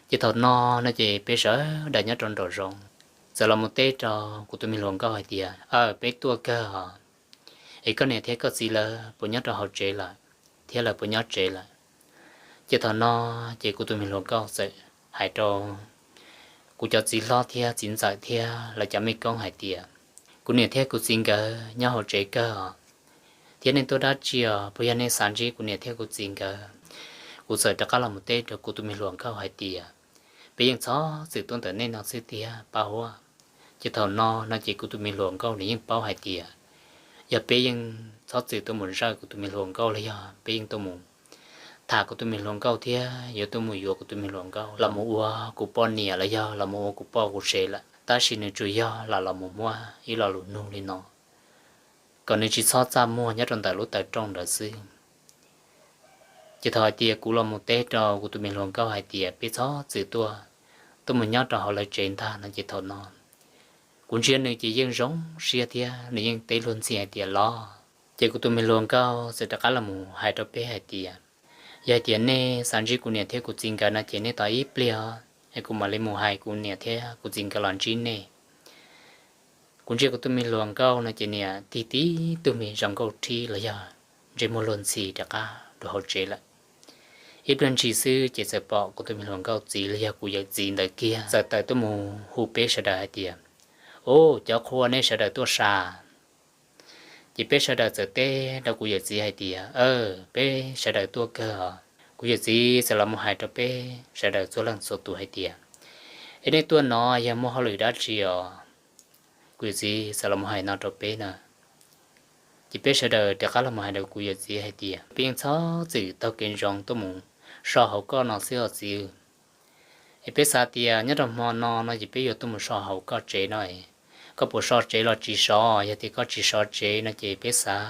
Ces thaum no no ces peb sawv daws nyob rau nraum zoov txawm los mus teb rau kuv tus me hluas nkauj hais tias, aw, peb tuaj kawg os, es koj niam thiab koj txiv lawv puas nyob rau hauv tsev lawm, thiab lawv puas nyob tsev lawm? Ces thaum no ces kuv tus me hluas nkauj txawm hais rau kuv cov txiv hlob thiab txiv ntxawm thiab lawv cov mej koob hais tias, kuv niam thiab kuv txiv nkawd nyob hauv tsev kawg os, thiab nej tuaj dab tsi os, puas yog nej xav ntsib kuv niam thiab kuv txiv nkawd? Kuv txawm rov qab los mus teb rau kuv tus me hluas nkauj hais tias, peb yeej txhob txwm tuaj ntawm nej no xwb tiag Paj Huab. Ces thaum no no ces kuv tus me hluas nkauj nws yeej paub hais tias yog peb yeej txhob txwm tuaj mus zawj kuv tus me hluas nkauj los yog peb yeej tuaj mus tham kuv tus me hluas nkauj thiab yuav tuaj mus yuav kuv tus me hluas nkauj los mus ua kuv poj niam los yog los mus ua kuv poj kuv sev lawm, tab sis nws tsuas yog lam los mus muab ib lo lus nug li no kom nws tsis txhob txaj muag nyob rau ntawm lub taw rooj ntawd xwb. Ces thaum hais tias kuv los mus teb rau kuv tus me hluas nkauj hais tias peb txhob txwm tuaj, tuaj mus nyob rau hauv lawv tsev ntag no ces thaum no kuv ntsia nws ces yeej zoo siab thiab nws yeej teb luag ntxhi hais tias los. Ces kuv tus me hluas nkauj txawm rov qab los mus hais rau peb hais tias, yog hais tias nej xav ntsib kuv niam thiab kuv txiv nkawd no ces nej tos ib pliag os, es kuv mam li mus hais kuv niam thiab kuv txiv nkawd los ntsib nej. Kuv ntsia kuv tus me hluas nkauj no ces niam tig tib tug me zoo nkauj rhib los yog ntsej muag luag ntxhi rov qab rau hauv tsev lawm. Ib pliag ntshis xwb ces txawm pom kuv tus me hluas nkauj txiv los yog kuv yawm txiv ntawd kiag txawm tawm tuaj mus hu peb sawv daws hais tias, ub, cov qhua, nej sawv daws tuaj sas. Ces peb sawv daws txawm teb rau kuv yawm txiv hais tias, peb sawv daws tuaj kawg os. Kuv yawm txiv txawm los mus hais rau peb sawv daws txhua leej txhua tus hais tias, es nej tuaj no yog muaj hauj lwm dab tsi os? Kuv yawm txiv txawm los mus hais no rau peb na. Ces peb sawv daws rov qab los mus hais rau kuv yawm txiv hais tias, peb yeej txhob txwm taug kev ntsoov tuaj mus so hauv koj no xwb os txiv. Es peb xav tias nyob rau hmo no no ces peb yuav tuaj mus so hauv koj tsev no, koj puas so tsev los tsis so? Yog tias koj tsis so tsev no ces peb xav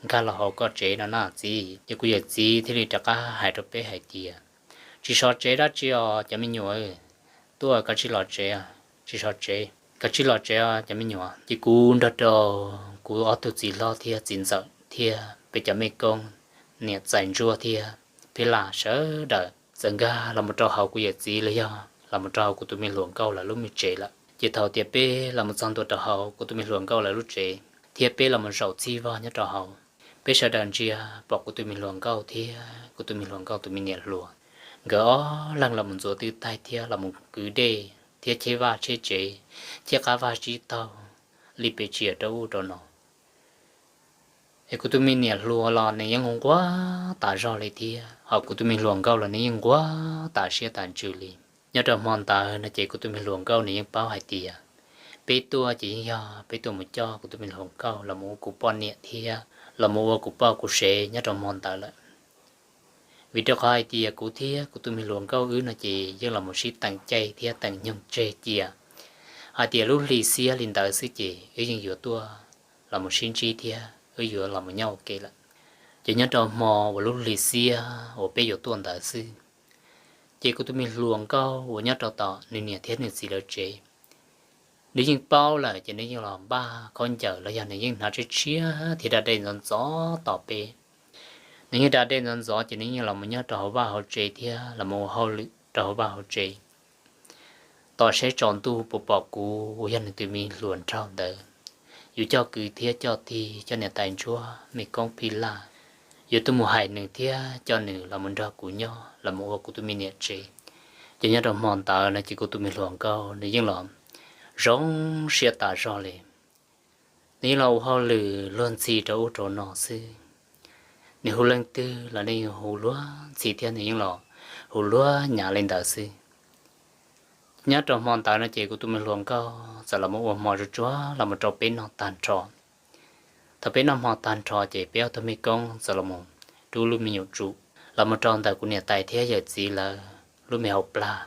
nkag los hauv koj tsev no na txiv. Ces kuv yawm txiv thiaj li rov qab hais rau peb hais tias, tsis so tsev dab tsi os cov me nyuam, tuaj kav tsij los tsev, tsis so tsev, kav tsij los tsev os cov me nyuam. Ces kuv nrog rau kuv ob tug txiv hlob thiab txiv ntxawm thiab peb cov mej koob, niam ntxawm ntsuab thiab phij laj sawv daws txawm nkag los mus rau hauv kuv yawm txiv los yog los mus rau hauv kuv tus me hluas nkauj lawv lub me tsev lawm. Ces thaum tias peb los mus txog ntua rau hauv kuv tus me hluas nkauj lawv lub tsev thiab peb los mus zaum txhij vog nyob rau hauv, peb sawv daws ntsia pom kuv tus me hluas nkauj thiab kuv tus me hluas nkauj tus me niam hluas, nkawd ob leeg los mus ntxuav twj taig thiab los mus kwv dej thiab cheb vaj cheb tsev, cheb qab vaj tsib taug li pes tsias rau ub rau no. Es kuv tus me niam hluas los nws yeej nquag tas zog li thiab, ho kuv tus me hluas nkauj los nws yeej nquag tas siab tas ntsws li. Nyob rau hmo ntawd no ces kuv tus me hluas nkauj nws yeej paub hais tias peb tuaj ces yeej yog peb tuaj mus coj kuv tus me hluas nkauj los mus ua kuv poj niam thiab los mus ua kuv poj kuv sev nyob rau hmo ntawd lawm. Vim rau qhov hais tias kuv thiab kuv tus me hluas nkauj wb no ces yeej los mus sib teem caij thiab teem nyoog tseg cia, hais tias lub hli xiab li ntawd xwb ces wb yeej yuav tuaj los mus sib ntsib thiab wb yuav los mus nyob ua ke lawm. Ces nyob rau hmo uas lub hli xiab uas peb yuav tuaj ntawd xwb, ces kuv tus me hluas nkauj uas nyob rau tom nws niam thiab nws txiv lawv tsev, nws yeej paub lawm ces nws yeej los npaj khaub ncaws los yog nws yeej hnav tshiab tshiab thiab da dej ntxov ntxov tos peb. Nws yeej da dej ntxov ntxov ces nws yeej los mus nyob rau hauv vaj hauv tsev thiab los mus ua hauj lwm rau hauv vaj hauv tsev, tos saib tsaus ntuj puas pom kuv uas yog nws tus me hluas nraug ntawd yuav coj kwv thiab coj tij, coj niam tais ntsuab, me koob phij laj, yuav tuaj mus hais nws thiab coj nws los mus nrog kuv nyob los mus ua kuv tus me niam tsev. Ces nyob rau hmo ntawd no ces kuv tus me hluas nkauj nws yeej los zoo siab tas zog li. Nws yeej los ua hauj lwm luag ntxhi rau ub rau no xwb, nws hu leej twg los nws yeej hu luag ntxhi thiab nws yeej los hu luag nyav li ntawd xwb. Nyob rau hmo ntawd no ces kuv tus me hluas nkauj txawm los mus ua hmo tsuag tsuag los mus rau peb noj tag nrho. Thaum peb noj hmo tag nrho ces peb ob tug me koob txawm los mus rub lub me nyuam tsum los mus rau ntawm kuv niam tais thiab yawm txiv lawv lub me hauv plag.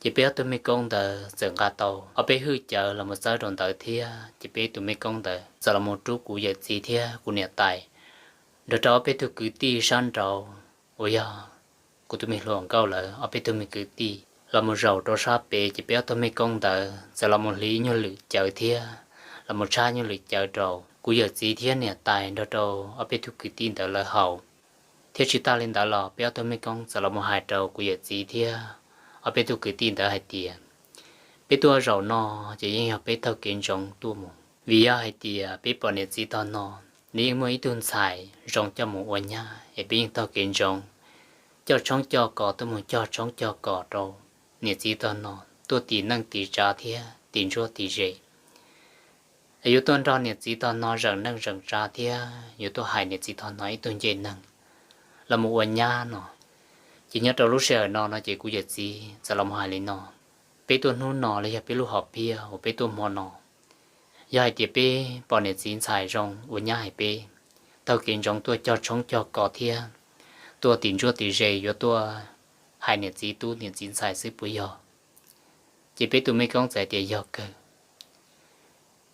Ces peb ob tug me koob ntawd txawm nqa tau ob peb hwj cawv los mus txawb rau ntawd thiab, ces peb tus me koob ntawd txawm los mus rub kuv yawm txiv thiab kuv niam tais nrog rau ob peb tug kwv tij sab nraud uas yog kuv tus me hluas nkauj lawv ob peb tug me kwv tij los mus zaum rau sab pem. Ces peb ob tug me koob ntawd txawm los mus hliv nyuag lwm cawv thiab los mus tshab nyuag lwm cawv rau kuv yawm txiv thiab niam tais nrog rau ob peb tug kwv tij ntawd lawv haus. Thiab tsis tas li ntawd los peb ob tug me koob txawm los mus hais rau kuv yawm txiv thiab ob peb tug kwv tij ntawd hais tias peb tuaj zaum no ces yeej yog peb taug kev ntsoov tuaj mus, vim yog hais tias peb pom niam txiv tog no nws yeej muaj ib tug ntxhais zoo coj mus ua nyab es peb yeej taug kev ntsoov coj tshoob coj kos tuaj mus cog tshoob cog kos rau niam txiv tog no tuaj tim neej tim tsav thiab tim ntsuab tim ze. Es yuav tuaj nrog niam txiv tog no zeem neej zeem tsav thiab yuav tuaj hais niam txiv tog no ib tug ncej neeg los mus ua nyab no. Ces nyob rau lub sij hawm no no ces kuv yawm txiv txawm los mus hais li no, peb tuaj hnub no los yog peb lub hom phiaj uas peb tuaj hmo no, yog hais tias peb pom niam txiv ntxhais zoo ua nyab hais peb taug kev ntsoov tuaj cog tshoob cog kos thiab tuaj tim ntsuab tim ze yuav tuaj hais niam txiv tub niam txiv ntxhais xwb puas yog? Ces peb tus me koob txawm hais tias yog kawg.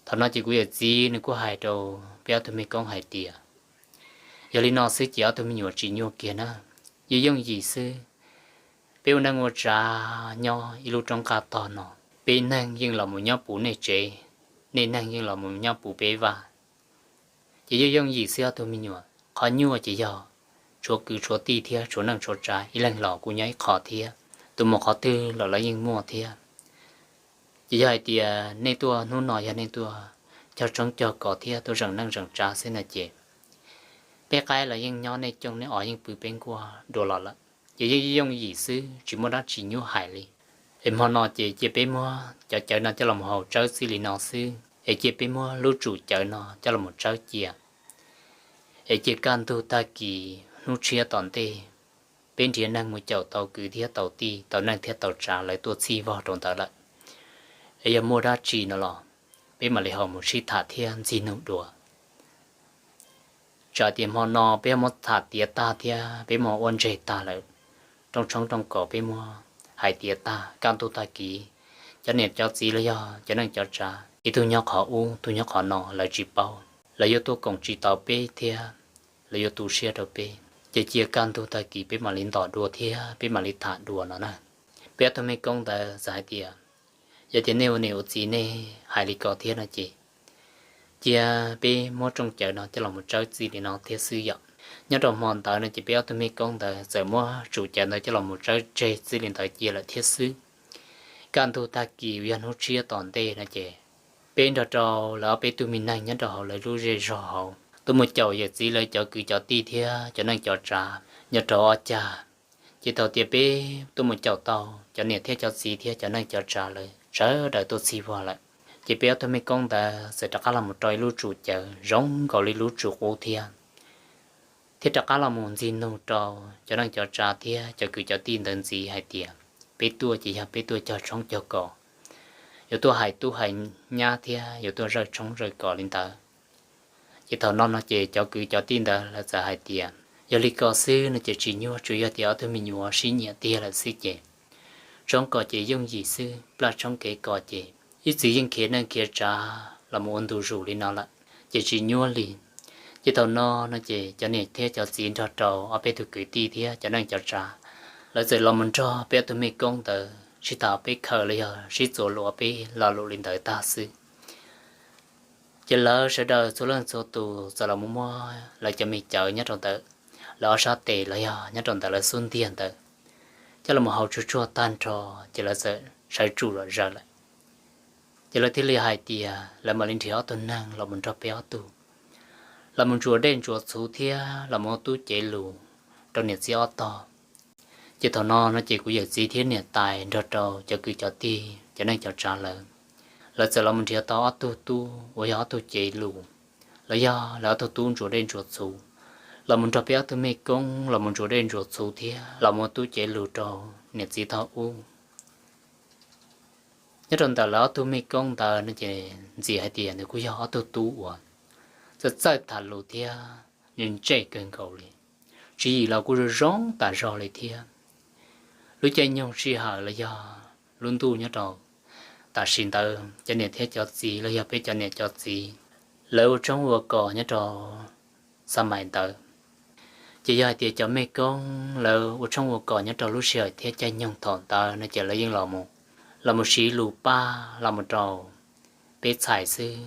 Thaum no ces kuv yawm txiv nws kuj hais rau peb ob tug me koob hais tias yog li no xwb ces ob tug me nyuam tsis nyuaj kiag na, yeej yooj yim xwb. Peb ua neej ua tsav nyob ib lub roob qab tog no, peb neeg yeej los mus nyob puv nej tsev, nej neeg yeej los mus nyob puv peb vaj. Ces yeej yooj yim xwb ob tug me nyuam, qhov nyuaj ces yog tshuav kwv tshuav tij thiab tshuav neej tshuav tsav ib leeg los kuj nyob ib qho thiab, tus mus qhov twg los lawv yeej muaj thiab. Ces yog hais tias nej tuaj hnub no yog nej tuaj cog tshoob cog kos thiab tuaj zeem neej zeem tsav xwb no ces peb qaib los yeej nyob nej cooj nej os yeej pw peb nkuaj dua los lawm. Ces yeej yooj yim xwb tsis muaj dab tsi nyuaj hais li. Es hmo no ces cia peb muab cov cawv no coj los haus tsawb txij li no xwb, es cia peb muab lub tsum cawv no coj los tsawb cia. Es cia kaj ntug tag kis hnub tshiab tom ntej, peb nrhiav neeg mus caum tau kwv thiab tau tij tau neej thiab tau tsav lawv tuaj txhij vog rau ntawd lawm. Es yog muaj dab tsi no los peb mam li ho mus sib tham thiab ntxig nug dua. Tsam tias hmo no peb muab tham tiav tag thiab peb muab ua ntseg tag lawm, rooj tshoob rooj kos peb muab hais tiav tag, kaj ntug tag kis cov niam cov txiv los yog cov neej cov tsav ib tug nyob qhov ub tug nyob qhov no lawv tsis paub, lawv yuav tuaj koom tsis tau peb thiab lawv yuav tu siab rau peb. Ces cia kaj ntug tag kis peb mam li ntom dua thiab peb mam li tham dua no na. Peb ob tug me koob ntawd txawm hais tias yog tias nej ua niam ua txiv nej hais li ko thiab no ces cia peb muab rooj cawv no coj los tsawb txij li no thiab xwb yom. Nyob rau hmo ntawd no ces peb ob tug me koob ntawd txawm muab tsum cawv ntawd coj los tsawb tseg txij li ntawd cia lawm thiab xwb. Kaj ntug tag kis uas yog hnub tshiab tom ntej no ces peb nrog rau lawv ob peb tug me neeg nyob rau hauv lawv lub zej zog hauv tuaj mus caum yawm txiv lawv cov kwv cov tij thiab cov neej cov tsav nyob rau ob cag. Ces thaum tias peb tuaj mus caum tau cov niam thiab cov txiv thiab cov neej cov tsav lawv sawv daws tuaj txhij vog lawm, ces peb ob tug me koob ntawd txawm rov qab los mus rau ib lub tsum cawv zoo nkaus li lub tsum qub thiab, thiab rov qab los mus ntxig nug rau cov neej cov tsav thiab cov kwv cov tij ntawd ntxiv hais tias peb tuaj ces yog peb tuaj cog tshoob cog kos, yuav tuaj hais tub hais nyab thiab yuav tuaj zawj tshoob zawj kos li ntawd. Ces thaum no no ces cov kwv cov tij ntawd lawv txawm hais tias yog li ko xwb no ces tsis nyuaj, tsuas yog tias ob tug me nyuam sib nyiam tiag lawm xwb ces tshoob kos ces yooj yim xwb, plaj tshoob kev kos ces ib txwm yeej khiav neej khiav tsav los mus ua ntu zus li no lawm ces tsis nyuaj li. Ces thaum no no ces cov niam thiab cov txiv nrog rau ob peb tug kwv tij thiab cov neej cov tsav lawv txawm los mus nrog peb ob tug me koob ntawd sib tham peb khaws los yog sib txuas lus peb lo lus li ntawd tag xwb. Ces lawv sawv daws txhua leej txhua tus txawm los mus muab lawv cov me cawv nyob rau ntawm lawv ob sab tes los yog nyob rau ntawm lawv xub ntiag ntawd coj los mus haus tsuag tsuag tag nrho, ces lawv txawm sawv tsum zom zaws lawm. Ces lawv thiaj li hais tias lawv mam li nrhiav ob tug neeg los mus nrog peb ob tug los mus ntsuas dej ntsuas txhuv thiab los mus ua tub cev lus rau niam txiv ob tog. Ces thaum no no ces kuv yawm txiv thiab niam tais nrog rau cov kwv cov tij cov neej cov tsav lawv, lawv txawm los mus nrhiav tau ob tug tub uas yog ob tug cev lus, los yog lawv ob tug tub ntsuas dej ntsuas txhuv, los mus nrog peb ob tug mej koob los mus ntsuas dej ntsuas txhuv thiab los mus ua tub cev lus rau niam txiv tog ub. Nyob rau ntawm lawv ob tug mej koob ntawd no ces ntxiv hais tias nws kuj yog ob tug tub uas txawj txawj tham lus thiab nws ntsej kawg nkaus li, tswv yim los kuj zoo zoo tas zog li thiab. Lub caij nyoog sij hawm los yog lub ntuj nyob rau tam sim ntawd cov niam thiab cov txiv los yog peb cov niam cov txiv lawv ua tshoob ua kos nyob rau xa mais ntawd. Ces yog hais tias cov mej koob lawv ua tshoob ua kos nyob rau lub sij hawm thiab caij nyoog thaum ntawd no ces lawv yeej los mus, los mus siv lus paj los mus rau peb txhais xwb,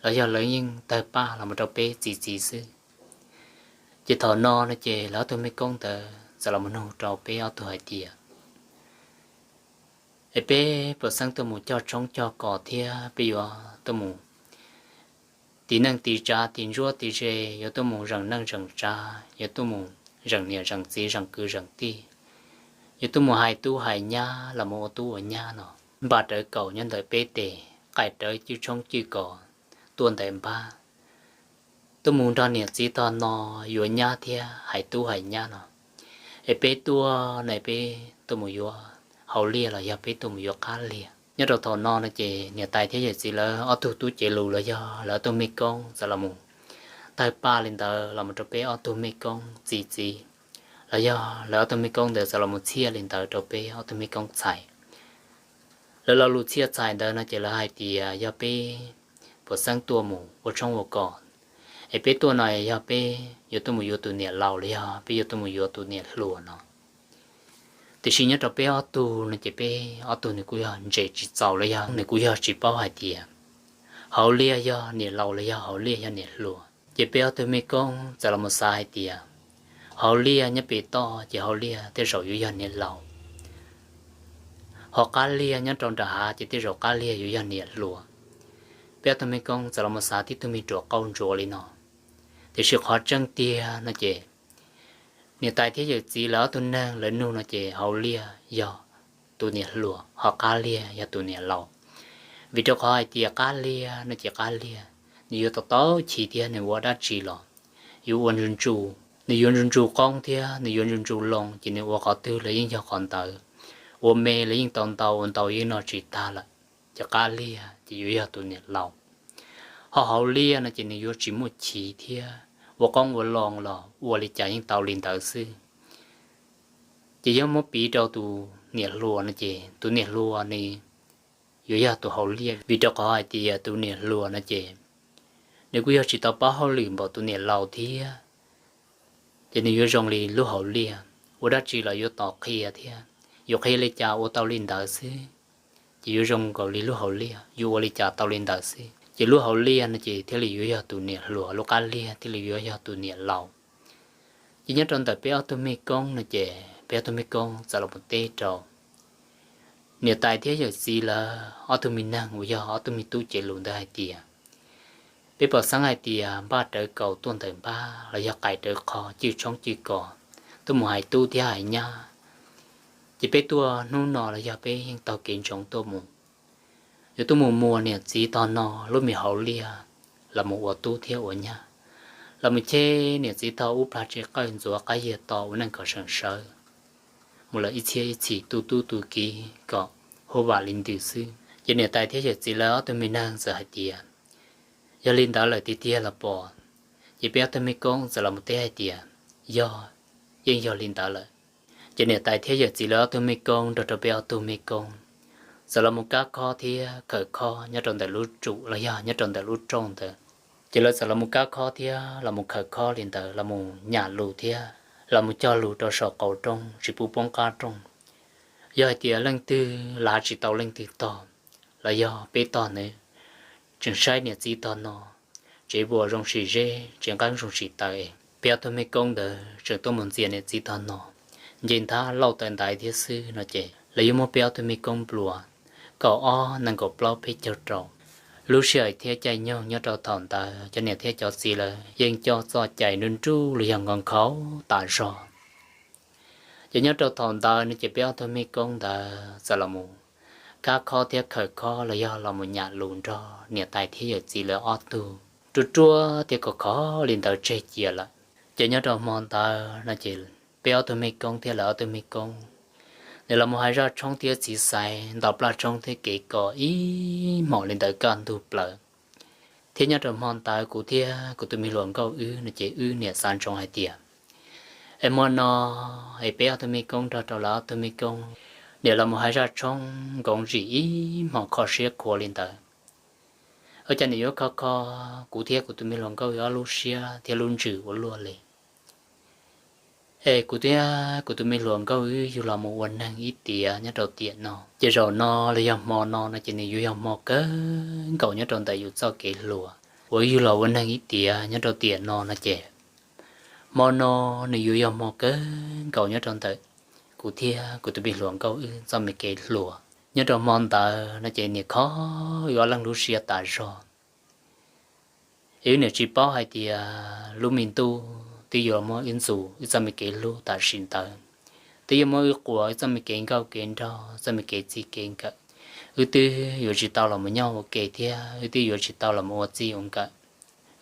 los yog lawv yeej tawg paj los mus rau peb txiv txiv xwb. Ces thaum no no ces lawv ob tug mej koob ntawd txawm los mus nug rau peb ob tug hais tias, es peb puas xeeb tuaj mus cog tshoob cog kos thiab peb yuav tuaj mus tiv neej tiv tsav tiv ntsuab tiv ze, yuav tuaj mus zeem neej zeem tsav, yuav tuaj mus zeem niam zeem txiv zeem kwv zeem tij, yuav tuaj mus hais tub hais nyab los mus ua tub ua nyab no, npaj rawv kaus nyob ntawm peb tes, qaij rawv cwj tshoob cwj kos tuaj ntawm npab, tuaj mus nrog niam txiv tog no yuav nyab thiab hais tub hais nyab no, es peb tuaj no peb tuaj mus yuav hauv liaj los yog peb tuaj mus yuav qab liag. Nyob rau thaum no no ces niam tais thiab yawm txiv lawv ob tug tub cev lus los yog lawv ob tug mej koob txawm los mus tawg paj li ntawd los mus rau peb ob tug mej koob txiv txiv, los yog lawv ob tug mej koob ntawd txawm los mus txhiaj li ntawd rau peb ob tug mej koob txhais. Lawv lo lus txhiaj txhais ntawd no ces lawv hais tias yog peb puas xeeb tuaj mus ua tshoob ua kos, es peb tuaj no yog peb yuav tuaj mus yuav tus niam laus los yog peb yuav tuaj mus yuav tus niam hluas no. Tiam sis nyob rau peb ob tug no ces peb ob tug nws kuj yog ntse tsis txaus los yog nws kuj yog tsis paub hais tias hauv liaj yog niam laus los yog hauv liaj yog niam hluas. Ces peb ob tug mej koob txawm los mus xav hais tias hauv liaj nyob pem toj ces hauv liaj tej zaum yuav yog niam laus, ho qab liag nyob rau nram hav ces tej zaum qab liag yuav yog niam hluas. Peb ob tug mej koob txawm los mus xav tib tug me ruam qauj ntsuav li no. Tiam sis qhov tseeb tiag no ces niam tais thiab yawm txiv lawv ob tug neeg lawv nug no ces hauv liaj yog tus niam hluas ho qab liag yog tus niam laus. Vim rau qhov hais tias qab liag no ces qab liag nws yuav tau tau chiv thiab nws ua dab tsi los yuav ua ntsu ntsu, nws yuav ntsu ntsu qoob thiab nws yuav ntsu ntsu loo ces nws ua qhov twg los yeej yog qhov ntawd, ua me los yeej tau ntau, ua ntau yeej noj tsis tag lawm. Ces qab liag ces yuav yog tus niam laus, ho hauv liaj no ces nws yuav tsis muaj chiv thiab ua qoob ua loo los ua li cas yeej tau li ntawd xwb. Ces yog muab piv rau tus niam hluas no ces tus niam hluas nws yuav yog tus hauv liaj, vim rau qhov hais tias tus niam hluas no ces nws kuj yog tsis tau paub hauj lwm npaum tus niam laus thiab. Ces nws yuav zoo li lub hauv liaj, ua dab tsi los yuav tos qhia thiab, yuav qhia li cas ua tau li ntawd xwb. Ces yuav zoo nkaus li lub hauv liaj, yuav ua li cas tau li ntawd xwb. Ces lub hauv liaj no ces thiaj li yuav yog tus niam hluas, lub qab liag thiaj li yuav yog tus niam laus. Ces nyob rau ntawm peb ob tug mej koob no ces peb ob tug mej koob txawm los mus teb rau niam tais thiab yawm txiv lawv ob tug me neeg uas yog ob tug me tub cev lus ntawd hais tias, peb puas xeeb hais tias npaj rawv kaus tuaj ntawm npab los yog qais rawv qho cwj tshoob cwj kos tuaj mus hais tub thiab hais nyab. Ces peb tuaj hnub no los yog peb yeej taug kev ntsoov tuaj mus, yuav tuaj mus muas niam txiv tog no lub me hauv liaj los mus ua tub thiab ua nyab, los mus cheb niam txiv tog ub plag tsev qawj ntxuav qab yias to ua neej kom seem sawv mus lawm ib txhiab ib txhis tu tub tu kiv kom huv vam li ntws xwb. Ces niam tais thiab yawm txiv lawv ob tug me neeg txawm hais tias, yog li ntawd lawm tiag tiag los pom? Ces peb ob tug mej koob txawm los mus teb hais tias, yog, yeej yog li ntawd lawm. Ces niam tais thiab yawm txiv lawv ob tug mej koob nrog rau peb ob tug mej koob txawm los mus kab khob thiab khawm khob nyob rau ntawm lub tsum los yog nyob rau ntawm lub rooj ntawd. Ces lawv txawm los mus kab khob thiab los mus khawm khob li ntawd los mus nyam lus thiab los mus cog lus rau saum qaum rooj tsis pub poob qab rooj. Yog hais tias leej twg lav tsis tau leej twg tog, los yog peb tog ntawd tseem saib niam txiv tog no, tsev vuas zoo sim zeb, tsev nqeeb zoo sim taws, peb ob tug mej koob ntawd tseem tuaj mus ntxias niam txiv tog no nce nthab lauj taw ntaiv thiab xwb no ces lawv yuav muab peb ob tug mej koob nplua kaum ob nees nkaum plaub peb caug rau. Lub sij hawm thiab caij nyoog nyob rau thaum ntawd cov niam thiab cov txiv lawv yeej coj txoj cai nruj nruj los yog nkhaus nkhaus tas zog. Ces nyob rau thaum ntawd no ces peb ob tug mej koob ntawd txawm los mus kab khob thiab khawm khob los yog los mus nyam lus nrog niam tais thiab yawm txiv lawv ob tug ruaj ruaj thiab khov khov li ntawd tseg cia lawm. Ces nyob rau hmo ntawd no ces peb ob tug mej koob thiab lawv ob tug mej koob, nws los mus hais zaj tshoob thiab txiv xaiv ntaus plaj tshoob thiab kev kos ib hmos li ntawd kaj ntug plaws. Thiab nyob rau hmo ntawd kuv thiab kuv tus me hluas nkauj wb no ces wb niam xav ntsoov hais tias, es hmo no es peb ob tug mej koob nrog rau lawv ob tug mej koob, niam los mus hais zaj tshoob nkoov zim ib hmos kho siab khuav li ntawd. Ua cas niam yuav kho kho kuv thiab kuv tus me hluas nkauj wb ob lub siab thiab lub ntsws ua luaj li. Es kuv thiab kuv tus me hluas nkauj wb yug los mus ua neeg ib tiam nyob rau tiam no, ces zaum no los yog hmo no no ces nws yuav yog hmo kawg nkaus nyob rau ntawm yus txoj kev hluas uas yug los ua neeg ib tiam nyob rau tiam no no ces, hmo no nws yuav yog hmo kawg nkaus nyob rau ntawm kuv thiab kuv tus me hluas nkauj wb txoj me kev hluas. Nyob rau hmo ntawd no ces niam kho wb ob leeg lub siab tas zog. Wb niam tsis paub hais tias lub me ntuj twb yuav muab wb ntxus wb txoj me kev hlub tam sim ntawd, twb yuav muab wb quas wb txoj me kev nkauj kev nraug txoj me kev txij kev nkawm. Wb twb yuav tsis tau los mus nyob ua ke thiab wb twb yuav tsis tau los mus ua txij ua nkawm.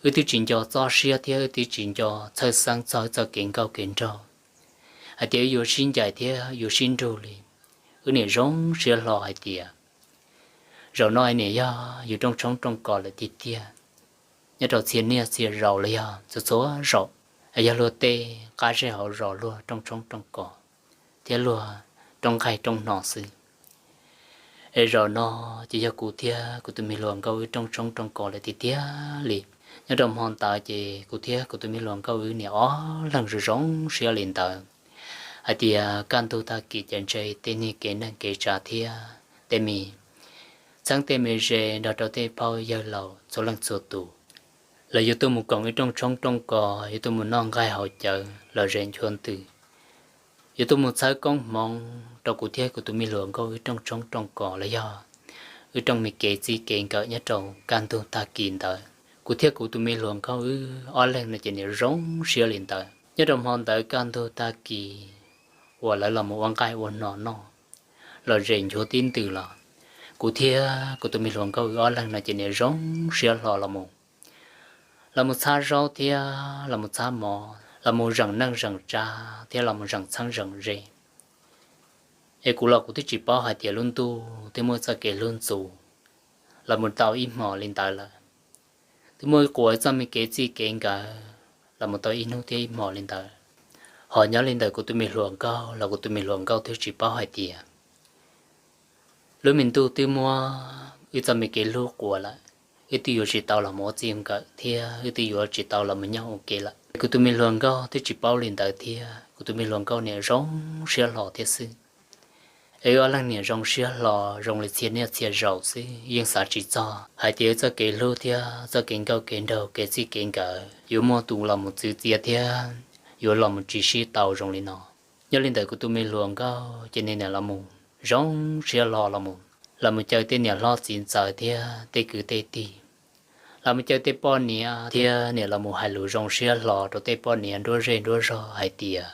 Wb twb tsis nco txoj siab thiab wb twb tsis nco txhawj xeeb txog wb txoj kev nkauj kev nraug hais tias wb yuav sib ncaim thiab yuav sib nrug li. Wb niam zoo siab hlo hais tias zaum no niam yog yus rooj tshoob rooj kos lawm tiag tiag. Nyob rau txhia niaj txhia zaus los yog txhua txhua zaus, yog luag tej qab zej hauv zos luag rooj tshoob rooj kos thiab luag rooj nqaij rooj hno xwb. Es zaum no ces yog kuv thiab kuv tus me hluas nkauj wb rooj tshoob rooj kos lawm tiag tiag li. Nyob rau hmo ntawd ces kuv thiab kuv tus me hluas nkauj wb niam ob leeg zoo zoo siab li ntawd hais tias kaj ntug tag kis ces ntshe tej niag kev neej kev tsav thiab tej me txheeb tej me ze nrog rau tej phooj yawg laus txhua leej txhua tus, lawv yuav tuaj mus koom wb rooj tshoob rooj kos, yuav tuaj mus noj nqaij haus cawv los zem nchuav ntws, yuav tuaj mus txhawb koob hmoov rau kuv thiab kuv tus me hluas nkauj wb rooj tshoob rooj kos los yog wb rooj me kev txij kev nkawm nyob rau kaj ntug tag kis ntawd. Kuv thiab kuv tus me hluas nkauj wb ob leeg no ces niam zoo siab li ntawd. Nyob rau hmo ntawd kaj ntug tag kis uas lawv los mus ua nqaij ua hno noj los zem nchuav tib ntws los, kuv thiab kuv tus me hluas nkauj wb ob leeg no ces niam zoo siab hlo los mus, los mus txhab zaub thiab los mus txhab mov, los mus zeem neej zeem tsav thiab los mus zeem txheeb zeem ze. Es kuv los kuv twb tsis paub hais tias lub ntuj twb muab txoj kev hlub ntxus los mus tau ib hmos li ntawd lawm. Twb muab wb quas txoj me kev txij kev nkawm los mus tau ib hnub thiab ib hmos li ntawd. Ho nyob li ntawm kuv tus me hluas nkauj los kuv tus me hluas nkauj twb tsis paub hais tias lub me ntuj twb muab wb txoj me kev hlub quas lawm, wb twb yuav tsis tau los mus ua txij nkawm thiab wb twb yuav tsis tau los mus nyob ua ke lawm. Kuv tus me hluas nkauj twb tsis paub li ntawd thiab kuv tus me hluas nkauj niam zoo siab hlo thiab xwb. Es wb ob leeg niam zoo siab hlo zoo li txhia niaj txhia zaus xwb, yeej xav tsis txog hais tias wb txoj kev hlub thiab txoj kev nkauj kev nraug kev txij kev nkawm yuav muaj tus los mus txwv txiav thiab yuav los mus tsis sib tau zoo li no. Nyob li ntawm kuv tus me hluas nkauj ces nws niam los mus zoo siab hlo los mus, los mus caw tej niam hlob txiv ntxawm thiab tej kwv tej tij, los mus caw tej poj niam thiab niam los mus hais lus zoo siab hlo rau tej poj niam nruab zej nruab zog hais tias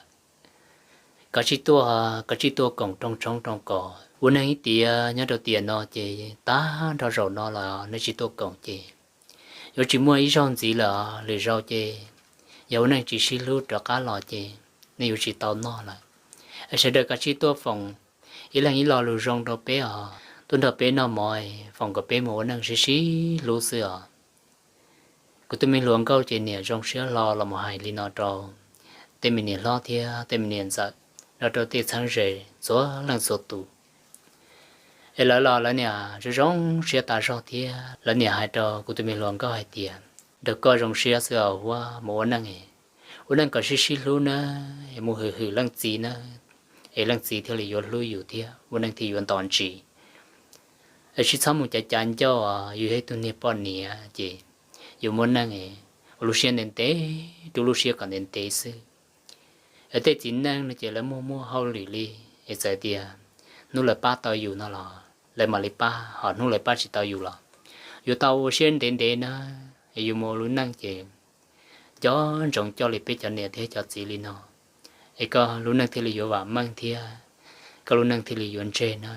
koj tsij tuaj, koj tsij tuaj koom rooj tshoob rooj kos. Ua neeg ib tiam nyob rau tiam no ces tag nrho zaum no los nej tsis tuaj koom ces yuav tsis muaj ib zaug ntxiv lawm. Lwm zaus ces yog ua neej tsis sib hlub rov qab los ces nej yuav tsis tau noj lawm. Es sawv daws koj tsij tuaj foom ib leeg ib lo lus zoo rau peb os, tuaj nrog peb noj mov, foom kom peb mus ua neej sib sib hlub xwb os. Kuv tus me hluas nkauj ces niam zoo siab hlo los mus hais li no rau tej me niam hlob thiab tej me niam ntxawm, los rau tej txheeb ze txhua leej txhua tus. Es lawv los lawv niam zoo zoo siab tas zog thiab lawv niam hais rau kuv tus me hluas nkauj hais tias, nrog koj zoo siab xwb os, ua mus ua neej, ua neej kom sib sib hlub nawb, es mus hwm hwm leej txiv nawb, es leej txiv thiaj li yuav hlub yus thiab ua neej thiaj yuav nto ntsis. Es tsis txhob mus cav cav ncauj os, yus yog ib tug niag poj niam ces yuav muaj neej ua lub siab ntev ntev, rub lub siab kom ntev ntev xwb. Es tej txiv neej no ces lawv muaj muaj hauj lwm li, es txawm tias hnub lawv pab tau yus no los lawv mam li pab, ho hnub lawv pab tsis tau yus los yuav tau ua siab ntev ntev na. Es yuav mus ua lub neej ces nco ntsoov coj li peb cov niam thiab cov txiv li no, es koj lub neej thiaj li yuav vam meej thiab koj lub neej thiaj li yuav ntseg na.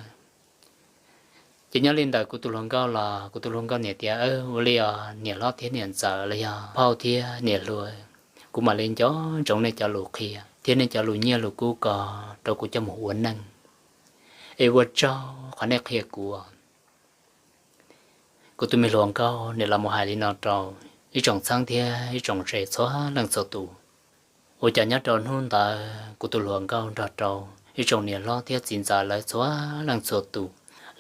Ces nyob li ntawm kuv tus hluas nkauj los kuv tus hluas nkauj niam tias, ua li os niam hlob thiab niam ntxawm los yog phauj thiab niam hluas, kuv mam li nco ntsoov nej cov lus qhia thiab nej cov lus nyiaj lus kub ko rau kuv coj mus ua neej. Es ua tsaug qhov nej qhia kuv. Kuv tus me hluas nkauj nim los mus hais li no rau ib tsoom txheeb thiab ib tsoom ze txhua leej txhua tus. Ua cas nyob rau hnub ntawd kuv tus hluas nkauj nrog rau ib tsoom niam hlob thiab txiv ntxawm lawv txhua leej txhua tus,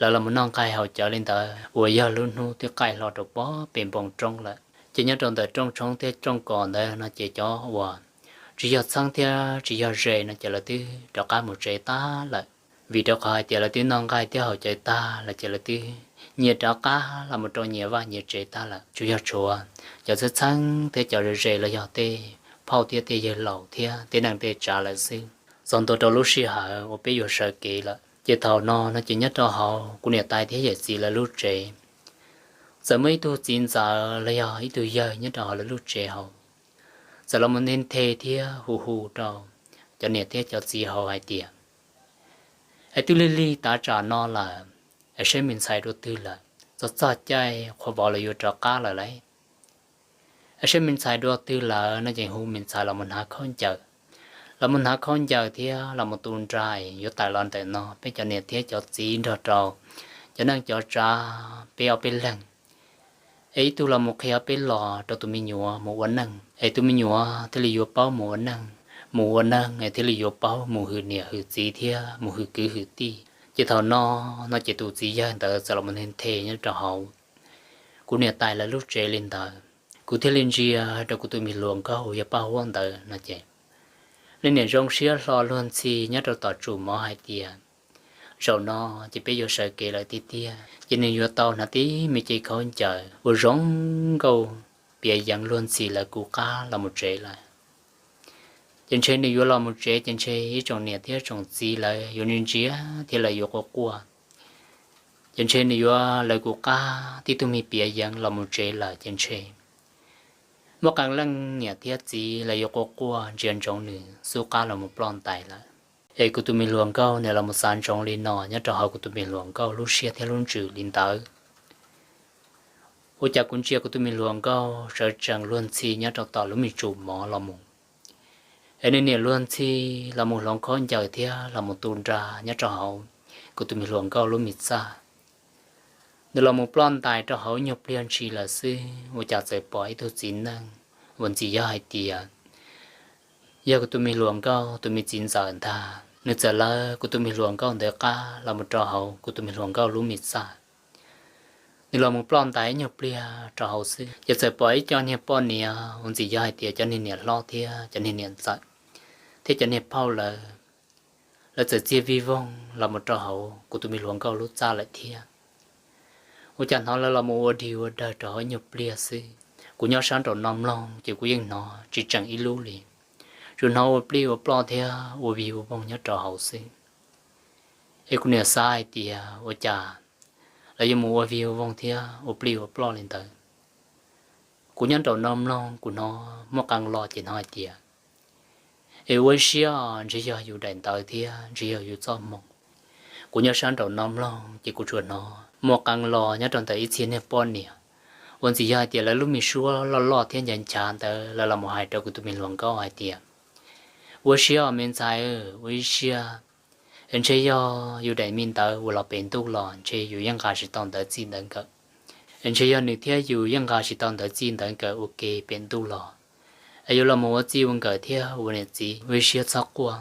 lawv los mus noj nqaij haus cawv li ntawd uas yog lub hnub twb qaij hlo rau pob pem npoo roob lawm. Ces nyob rau ntawm rooj tshoob thiab rooj kos ntawd no ces cov uas tsis yog txheeb thiab tsis yog ze no ces lawv twb rov qab mus tsev tag lawm. Vim rau qhov hais tias lawv twb noj nqaij thiab haus cawv tag lawm ces lawv twb nyias rov qab los mus rau nyias vaj nyias tsev tag lawm. Tsuas yog tshuav cov txheeb txheeb thiab cov ze ze los yog tej phauj thiab tej yawg laus thiab tej neej tej tsav lawm xwb. Txog ntua rau lub sij hawm uas peb yuav sawv kev lawm ces thaum no no ces nyob rau hauv kuv niam tais thiab yawm txiv lawv lub tsev txawm muaj ib tug txiv ntxawm los yog ib tug yawg nyob rau hauv lawv lub tsev hauv, txawm los mus nthe nthe thiab hu hu rau cov niam thiab cov txiv hauv hais tias, es twb lig lig tav tsam no lawm, es seb me ntxhais dua twg lawm, txog txog caij qhua vauv lawv yuav rov qab lawm lauj. Es seb me ntxhais dua twg lawm no ces hu me ntxhais los mus hnav khaub ncaws, los mus hnav khaub ncaws thiab los mus tu nra, yuav tawm los ntawm no peb cov niam thiab cov txiv nrog rau cov neej cov tsav peb ob peb leeg, es ib tug los mus qhia ob peb los rau tus me nyuam mus ua neej, es tus me nyuam thiaj li yuav paub mus ua neej, mus ua neej es thiaj li yuav paub mus hwm niam hwm txiv thiab mus hwm kwv hwm tij. Ces thaum no no ces tus txiv yawg ntawd txawm los mus nthe nthe nyob rau hauv kuv niam tais lawv lub tsev li ntawd. Kuv thiaj li ntsia rau kuv tus me hluas nkauj yog Paj Huab ntawd no ces, leej niam zoo siab hlo luag ntxhi nyob rau tom tsum mov hais tias, zaum no ces peb yuav sawv kev lawm tiag tiag ces nws yuav tau hnav tib me cev khaub ncaws uas zoo nkauj piav yeev luag ntxhi lawv kuv qab los mus tsev lawm. Ces ntshe nws yuav los mus tsev ces ntshe ib tsoom niam thiab tsoom txiv lawv yuav ntsia ntsia thiab lawv yuav quaj quaj. Ces ntshe nws yuav lawv kuv qab tib tug me piav yeev los mus tsev lawm ces ntshe muaj qee leej niam thiab txiv lawv yuav quaj quaj ntsia ntsoov nws xub qab los mus ploj ntais lawm. Es kuv tus me hluas nkauj nws los mus xav ntsoov li no nyob rau hauv kuv tus me hluas nkauj lub siab thiab lub ntsws li ntawd. Ua cas kuv ntsia kuv tus me hluas nkauj sawv tsees luag ntxhi nyob rau tom lub me tsum mov los mus, es nws niam luag ntxhi los mus hloov khaub ncaws thiab los mus tu nra nyob rau hauv kuv tus me hluas nkauj lub me txaj. Nws los mus ploj ntais rau hauv nyuag pliag ntshis lawm xwb ua cas txawm pom ib tug txiv neej uas ntxim yog hais tias yog kuv tus me hluas nkauj tus me txiv ntxawm ntag, nws txawm lawv kuv tus me hluas nkauj ntawd qab los mus rau hauv kuv tus me hluas nkauj lub me txaj. Nws los mus ploj ntais ib nyuag pliag rau hauv xwb ces txawm pom ib co niag poj niam uas ntxim yog hais tias cov niag niam hlob thiab cov niag niam ntxawm thiab cov niag phauj lawv, lawv txawm txiag vij voog los mus rau hauv kuv tus me hluas nkauj lub txaj lawm thiab. Ua cas hnov lawv los mus ua dig ua dawg rau hauv ib nyuag pliag xwb. Kuv nyob sab nraum no mloog ces kuv yeej hnov tsis tseem ib lub li, tsuas hnov ua plij ua ploj thiab ua vig ua voog nyob rau hauv xwb. Es kuv niam xav hais tias ua cas lawv yuav mus ua vig ua voog thiab ua plij ua ploj li ntawd. Kuv nyob nraum no mloog kuv hnov muaj qee lo ces hnov hais tias, es ua siab ntshe yog yus daim ntawv thiab ntshe yog yus txoj hmoo. Kuv nyob sab nraum no mloog ces kuv tsuas hnov muaj qee lo nyob rau ntawm ib txhia niag poj niam uas ntxim yog hais tias lawv lub me suab loj loj thiab ncav nchav ntawd lawv los mus hais rau kuv tus me hluas nkauj hais tias, ua siab os me ntxhais, ua ib siab, es ntshe yog yus daim me ntawv uas los pem ntuj los ntshe yus yeej nqa tsis tau ntawv txij ntawv nkawm. Es ntshe yog nws thiab yus yeej nqa tsis tau ntawv txij ntawv nkawm ua ke pem ntuj los, es yuav los mus ua txij ua nkawm thiab ua niam txiv, ua ib siab txhob quaj,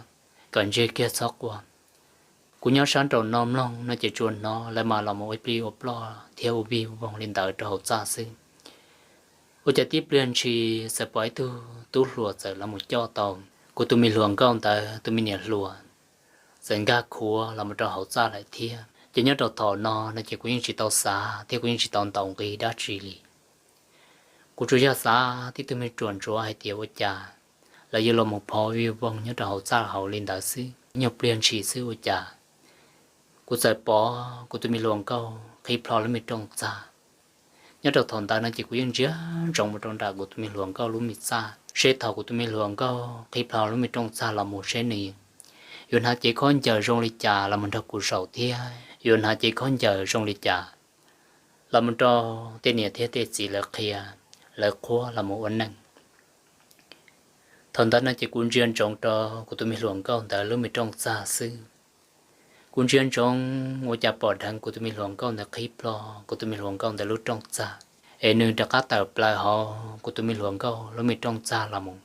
kom ntseg kiag txhob quaj. Kuv nyob sab nraum no mloog no ces tsuas hnov lawv mas los mus ua plij ua ploj thiab ua vig ua voog li ntawd rau hauv txaj xwb. Ua cas tib pliag ntshis txawm pom ib tug tub hluas txawm los mus coj tau kuv tus me hluas nkauj ntawd tus me niam hluas, txawm nkag khuav los mus rau hauv txaj lawm thiab. Ces nyob rau thaum no no ces kuv yeej tsis tau xav thiab kuv yeej tsis tau ntaus nqi dab tsi li. Kuv tsuas yog xav tib tug me ruam ntsuav hais tias ua cas lawv yuav los mus phov vig voog nyob rau hauv txaj hauv li ntawd xwb. Nyuag pliag ntshis xwb ua cas kuv txawm pom kuv tus me hluas nkauj qhib plho lub me rooj txag. Nyob rau thaum ntawd no ces kuv yeej ntsia ntsoov mus rau nram kuv tus me hluas nkauj lub me txaj seb thaum kuv tus me hluas nkauj qhib plho lub me rooj txag los mus seb nws yuav hnav cev khaub ncaws zoo li cas los mus nrog kuv zaum thiab yuav hnav cev khaub ncaws zoo li cas los mus rau tej niam thiab tej txiv lawv qhia, lawv qhuab los mus ua neej. Thaum ntawd no ces kuv ntsia ntsoov rau kuv tus me hluas nkauj ntawd lub me rooj txag xwb. Kuv ntsia ntsoov ua cas pom dheev kuv tus me hluas nkauj ntawd qhib plho kuv tus me hluas nkauj ntawd lub rooj txag, es nws rov qab tawm plaws hauv kuv tus me hluas nkauj lub me rooj txag los mus.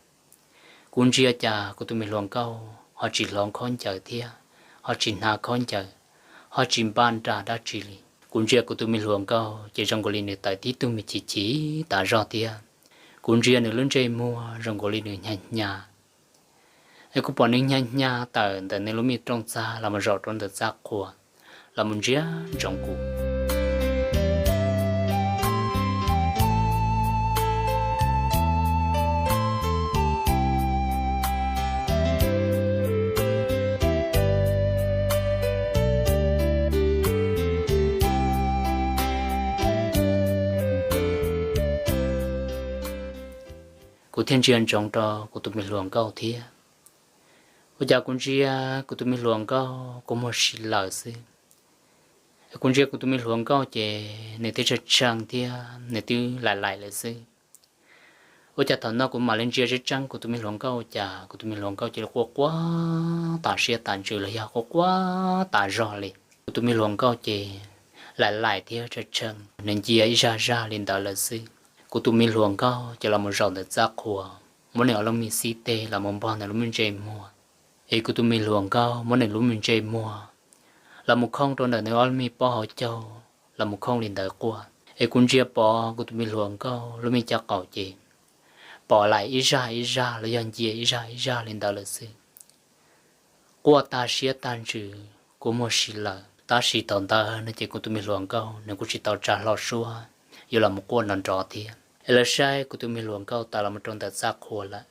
Kuv ntsia cas kuv tus me hluas nkauj ho tsis hloov khaub ncaws thiab ho tsis hnav khaub ncaws, ho tsis npaj nra dab tsi li. Kuv ntsia kuv tus me hluas nkauj ces zoo nkaus li nws tawm tib tug me chim chim tas zog thiab. Kuv ntsia nws lub ntsej muag zoo nkaus li nws hnya hnya. Es kuv pom nws hnya hnya tawm ntawm nws lub me rooj txag los mus zaum rau ntawm txaj qhua, los mus ntsia ntsoov kuv. Kuv thiaj ntsia ntsoov rau kuv tus me hluas nkauj thiab. Ua cas kuv ntsia kuv tus me hluas nkauj kua muag si lawm xwb. Kuv ntsia kuv tus me hluas nkauj ces nws twb tshee tshee thiab nws twb laim laim lawm xwb. Ua cas thaum no kuv mam li ntsia tseeb tseeb kuv tus me hluas nkauj ua cas kuv tus me hluas nkauj cia li quaj quaj tas siab tas ntsws los yog quaj quaj tas zog li. Kuv tus me hluas nkauj ces laim laim thiab tshee tshee, nws ncia ib zaj zaj li ntawd lawm xwb. Kuv tus me hluas nkauj ces los mus zaum ntawm txaj qhua, muab nws ob lub me xib teg los mus npog ntawm lub me ntsej muag. Es kuv tus me hluas nkauj muab nws lub me ntsej muag los mus khooj rau ntawm nws ob lub me pob hauv caug, los mus khooj li ntawd quaj. Es kuv ntsia pom kuv tus me hluas nkauj lub me caj qaum ces pom laim ib zaj ib zaj los yog ncia ib zaj ib zaj li ntawd lawm xwb. Quaj tag siab tag ntsws, kua muag si lawm. Tab sis thaum ntawd no ces kuv tus me hluas nkauj nws kuj tsis tau tsa hlo suab yuav los mus quaj nrov nrov thiab. Es lawv saib kuv tus me hluas nkauj tawm los mus rau ntawm txaj qhua lawm,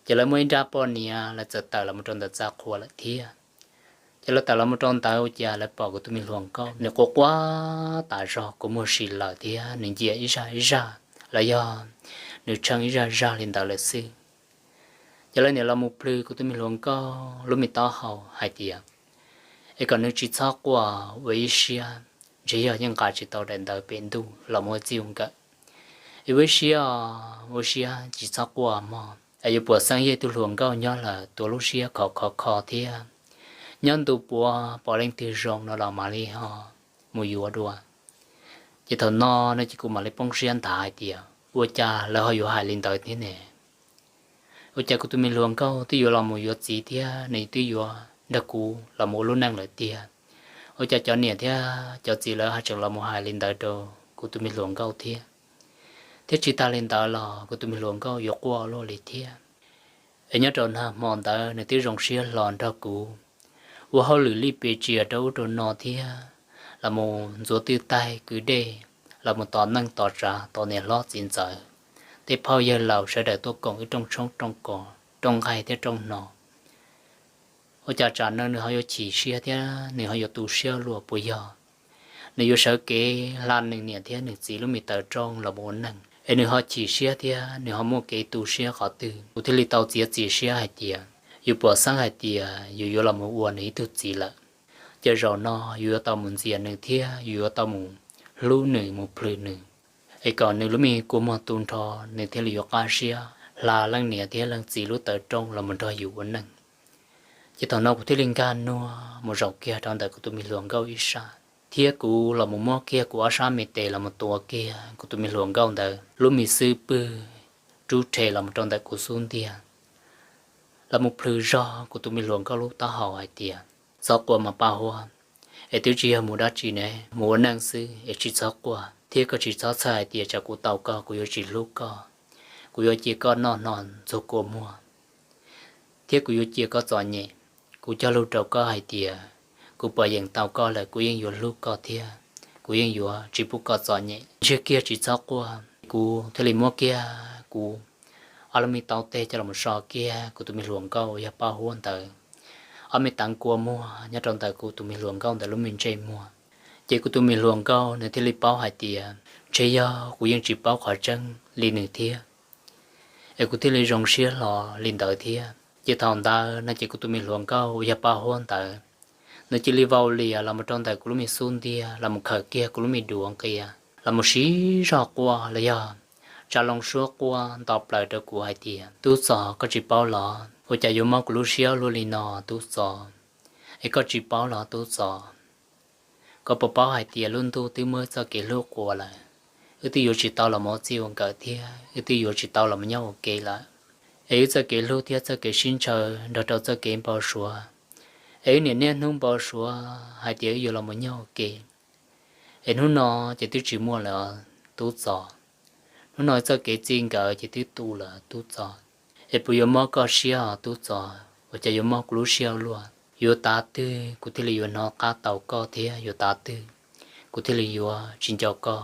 ces lawv muaj ib nrab poj niam lawv txawm tawm los mus rau ntawm txaj qhua lawm thiab. Ces lawv tawm los mus rau ntawd ua cas lawv pom kuv tus me hluas nkauj nws quaj quaj tas zog, kua muag si lawm thiab nws ncia ib zaj ib zaj los yog nws tshee ib zaj zaj li ntawd lawm xwb. Ces lawv niam los mus plhws kuv tus me hluas nkauj lub me taub hau hais tias, es kom nws tsis txhob quaj, ua ib siab, ntshe yog yeej nqa tsis tau daim ntawv pem ntuj los mus ua txij ua nkawm. Es ua ib siab, ua ib siab tsis txhob quaj mog, es yuav puas xeeb yog ib tug hluas nkauj nyob lawm tuav lub siab khov khov kho thiab, nyob ntu puav pom leej twg zoo no los mam li ho mus yuav dua. Ces thaum no no ces kuv mam li poob siab nthav hais tias ua cas lawv ho yuav hais li ntawd thiab ne? Ua cas kuv tus me hluas nkauj twb yuav los mus yuav txiv thiab nws twb yuav nrog kuv los mus ua lub neej lawm tiag, ua cas cov niam thiab cov txiv lawv ho tseem los mus hais li ntawd rau kuv tus me hluas nkauj thiab? Thiab tsis tas li ntawd los kuv tus me hluas nkauj yuav quaj luaj li thiab. Es nyob rau nag hmo ntawd nws twb zoo siab hlo nrog kuv ua hauj lwm lij pes tsias rau ub rau no thiab, los mus ntxuav twj taig kwv dej, los mus tos neej tos tsav tos niam hlob txiv ntxawm, tej phauj yawg laus sawv daws tuaj koom wb rooj tshoob rooj kos rooj nqaij thiab rooj hno. Ua cas tsam no nws ho yuav chim siab thiab nws ho yuav tu siab luaj puas yog nws yuav sawv kev hla nws niam thiab nws txiv lub me taw rooj los mus ua neej, es nws ho chim siab thiab nws ho muaj kev tu siab qhov twg? Kuv thiaj li tau txiav txim siab hais tias yus puas xeeb hais tias yus yuav los mus ua nws ib tug txiv lawm, ces zaum no yus yuav tau mus ntxias nws thiab yus yuav tau mus hlub nws mus plhws nws, es kom nws lub me kua muag tu nrho, nws thiaj li yuav qab siab hla leej niam thiab leej txiv lub taw rooj los mus nrog yus ua neej. Ces thaum no kuv thiaj li nkag nuag mus zaum kiag rau ntawm kuv tus me hluas nkauj ib sab, thiab kuv los mus muab kiag kuv ob sab me tes los mus tuav kiag kuv tus me hluas nkauj ntawd lub me xub pwg rub rhe los mus rau ntawm kuv xub ntiag, los mus plhws zog kuv tus me hluas nkauj lub taub hau hais tias, txhob quaj mas Paj Huab, es twb tsis yog mus dab tsi ne, mus ua neej xwb es tsis txhob quaj, thiab koj tsis txhob txhawj hais tias tsam kuv tau koj kuv yuav tsis hlub koj, kuv yuav cia koj noj hno ntxuag kua muag, thiab kuv yuav cia koj txom nyem. Kuv cog lus rau koj hais tias kuv pom yeem tau koj lawm kuv yeej yuav hlub koj thiab kuv yeej yuav tsis pub koj txom nyem. Ntsiag kiag tsis txhob quaj. Kuv thiaj li muab kiag kuv ob lub me taub teg coj los mus so kiag kuv tus me hluas nkauj uas yog Paj Huab ntawd ob me teev kua muag nyob rau ntawm kuv tus me hluas nkauj ntawd lub me ntsej muag. Ces kuv tus me hluas nkauj nws thiaj li paub hais tias ntshe yog kuv yeej tsis paub qhov tseeb li nws thiab, es kuv thiaj li zoo siab hlo li ntawd thiab. Ces thaum ntawd no ces kuv tus me hluas nkauj uas yog Paj Huab ntawd, nws cia li vau lias los mus rau ntawm kuv lub me xub ntiag los mus khawm kiag kuv lub me duav nqia, los mus siv zog quaj los yog tsa loo suab quaj nto plaws rau kuv hais tias, Tub Txos, koj tsis paub los? Ua cas yuav mob kuv lub siab luaj li no, Tub Txos? Es koj tsis paub los, Tub Txos? Koj puas paub hais tias lub ntuj twb muab wb txoj kev hlub quas lawm? Wb twb yuav tsis tau los mus ua txij ua nkawm thiab wb twb yuav tsis tau los mus nyob ua ke lawm. Es wb txoj kev hlub thiab txoj kev sib ntshaw nrog rau txoj kev npau suav, es wb niam niaj hnub npau suav hais tias wb yuav los mus nyob ua ke, es hnub no ces twb tsis muaj lawm, Tub Txos. Hnub no txoj kev txij nkawm ces twb tu lawm, Tub Txos. Es puas yuav mob koj siab os, Tub Txos? Ua cas yuav mob kuv lub siab luaj? Yuav tav twg kuv thiaj li yuav hnov qab tau koj thiab yuav tav twg kuv thiaj li yuav tsis nco koj?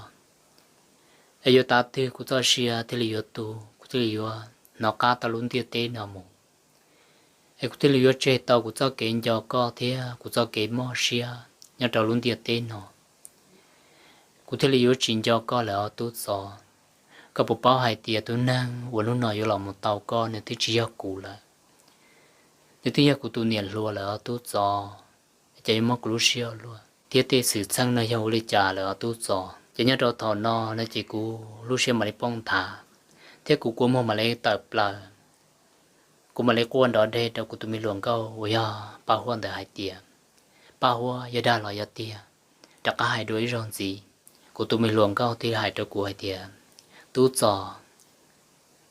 Es yuav tav twg kuv txoj sia thiaj li yuav tu, kuv thiaj li yuav hnov qab tau lub ntiaj teb no mus? Es kuv thiaj li yuav tseg tau kuv txoj kev nco koj thiab kuv txoj kev mob siab nyob rau lub ntiaj teb no? Kuv thiaj li yuav tsis nco koj lawm os, Tub Txos. Koj puas paub hais tias tus neeg uas hnub no yuav los mus tau koj nws twb tsis yog kuv lawm, nws twb yog kuv tus niam hluas lawm os, Tub Txos. Ces yuav mob kuv lub siab luaj, thiab tej xwm txheej no yog ua li cas lawm os, Tub Txos? Ces nyob rau thaum no no ces kuv lub siab mam li poob nthav, thiab kuv kua muag mam li tawm plaws. Kuv mam li quaj nrov nreg rau kuv tus me hluas nkauj uas yog Paj Huab ntawd hais tias, Paj Huab, yog dag los yog tiag? Rov qab hais dua ib zaug ntxiv. Kuv tus me hluas nkauj thiaj hais rau kuv hais tias, Tub Txos,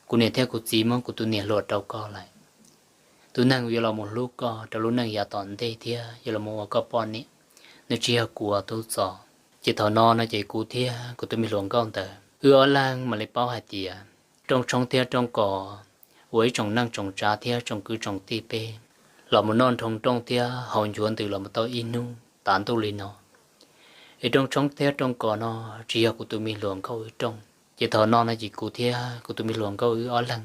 kuv niam thiab kuv txiv muab kuv tus niam hluas rau koj lawm. Tus neeg uas yuav los mus hlub koj rau lub neej yav tom ntej thiab yuav los mus ua koj poj niam, nws tsis yog kuv, Tub Txos. Ces thaum no no ces kuv thiab kuv tus me hluas nkauj ntawd wb ob leeg mam li paub hais tias, Rooj Tshoob thiab Rooj Kos uas ib tsoom neej tsoom tsav thiab tsoom kwv tsoom tij peb los mus noj nroo rooj thiab haus ncuav ntws los mus tau ib hnub tav ntuj li no, es Rooj Tshoob thiab Rooj Kos no tsis yog kuv tus me hluas nkauj wb rooj. Ces thaum no no ces kuv thiab kuv tus me hluas nkauj wb ob leeg,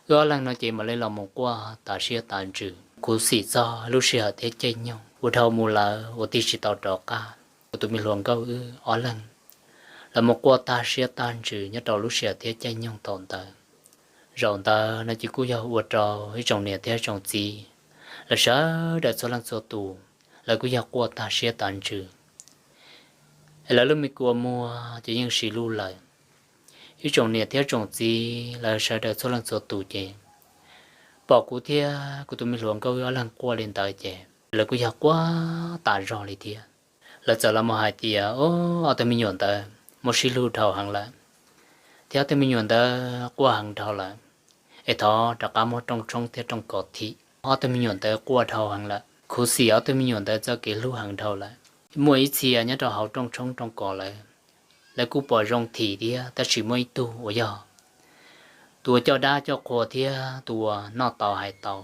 wb ob leeg no ces mam li los mus quaj tas siab tas ntsws, khuv xim txog lub sij hawm thiab caij nyoog uas dhau mus lawm uas tig tsis tau rov qab. Kuv tus me hluas nkauj wb ob leeg los mus quaj tag siab tag ntsws nyob rau lub sij hawm thiab caij nyoog thaum ntawd. Zaum ntawd no ces kuj yog ua rau ib tsoom niam thiab tsoom txiv lawv sawv daws txhua leej txhua tus, lawv kuj yog quaj tag siab tag ntsws, es lawv lub me kua muag ces yeej si lug lawm. Ib tsoom niam thiab tsoom txiv lawv sawv daws txhua leej txhua tus ces pom kuv thiab kuv tus me hluas nkauj wb ob leeg quaj li ntawd ces lawv kuj yog quaj tas zog li thiab. Lawv txawm los mus hais tias, Ob tug me nyuam ntawd muaj sib hlub dhau heev lawm, thiab ob tug me nyuam ntawd quaj heev dhau lawm, es thov rov qab muab Rooj Tshoob thiab Rooj Kos thim. Ob tug me nyuam ntawd quaj dhau heev lawm, khuv xim ob tug me nyuam ntawd txoj kev hlub heev dhau lawm. Muaj ib txhia nyob rau hauv Rooj Tshoob Rooj Kos lawv, lawv kuj pom zoo thim thiab, tab sis muaj ib tug uas yog tus uas coj dab coj qhua thiab tus uas noj tau hais tau,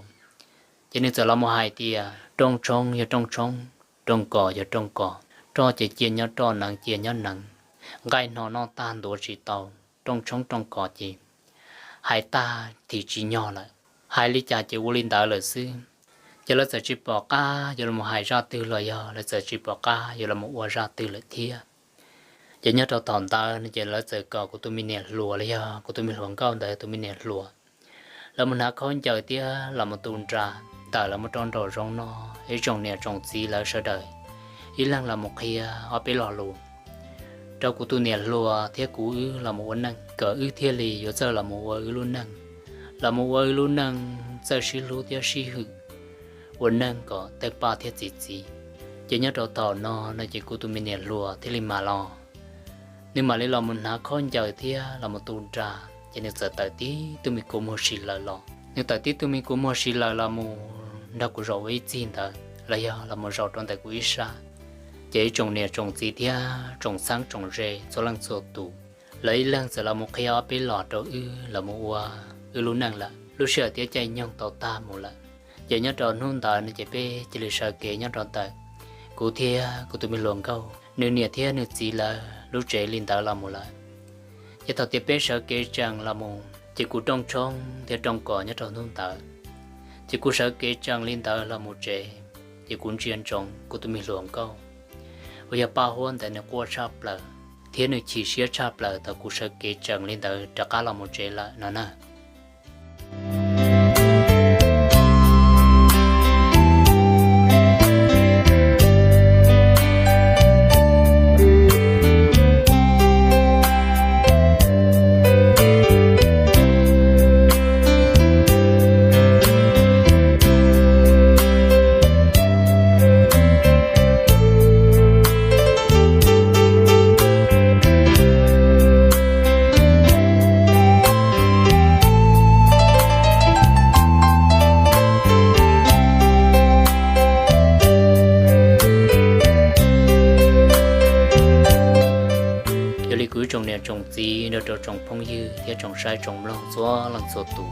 ces nws txawm los mus hais tias, Rooj Tshoob yog Rooj Tshoob, Rooj Kos yog Rooj Kos, roj ces cia nyob roj, neev cia nyob neev, nqaij hno noj tag ntuav tsis tau, Rooj Tshoob Rooj Kos ces hais tag thim tsis nyog lawm. Hais li cas ces ua li ntawd lawm xwb. Ces lawv txawm tsis pom qab yuav los mus hais zaj twg los yog lawv txawm tsis pom qab yuav los mus ua zaj twg lawm thiab. Ces nyob rau thaum ntawd no ces lawv txawm kom kuv tus me niam hluas los yog kuv tus me hluas nkauj ntawd tus me niam hluas, lawv mus hnav khaub ncaws thiab los mus tu nra tawm los mus rau nraum zoov no, ib tsoom niam tsoom txiv lawv sawv daws ib leeg los mus qhia ob peb lo lus rau kuv tus niam hluas thiab kuv wb los mus ua neej, kom wb thiaj li yuav txawj los mus ua wb lub neej, los mus ua wb lub neej txawj sib hlub thiab sib hwm, ua neej kom tej paj thiab txi txiv. Ces nyob rau thaum no no ces kuv tus me niam hluas thiaj li mam los, nws mam li los mus hnav khaub ncaws thiab los mus tu nra, ces nws txawm tawm tib tug me kua muag si lawm los. Nws tawm tib tug me kua muag si lawm los mus nrog kuv zaum ua ib txij ntawd los yog los mus zaum rau ntawm kuv ib sab. Ces ib tsoom niam tsoom txiv thiab tsoom xeeb tsoom ze txhua leej txhua tus, lawv ib leeg txawm los mus qhia ob peb los rau wb los mus ua wb lub neej lawm. Lub sij hawm thiab caij nyoog tau tag mus lawm. Ces nyob rau hnub ntawd no ces peb cia li sawv kev nyob rau ntawm kuv thiab kuv tus me hluas nkauj nws niam thiab nws txiv lawv lub tsev li ntawd los mus lawm. Ces thaum tias peb sawv kev tsees los mus ces kuv Rooj Tshoob thiab Rooj Kos nyob rau hnub ntawd, ces kuv sawv kev tsees li ntawd los mus tsev, ces kuv ntsia ntsoov kuv tus me hluas nkauj uas yog Paj Huab ntawd nws quaj tshaj plaws thiab nws chim siab tshaj plaws thaum kuv sawv kev tsees li ntawd rov qab los mus tsev lawm no na. saib tsoom mloog txhua leej txhua tus.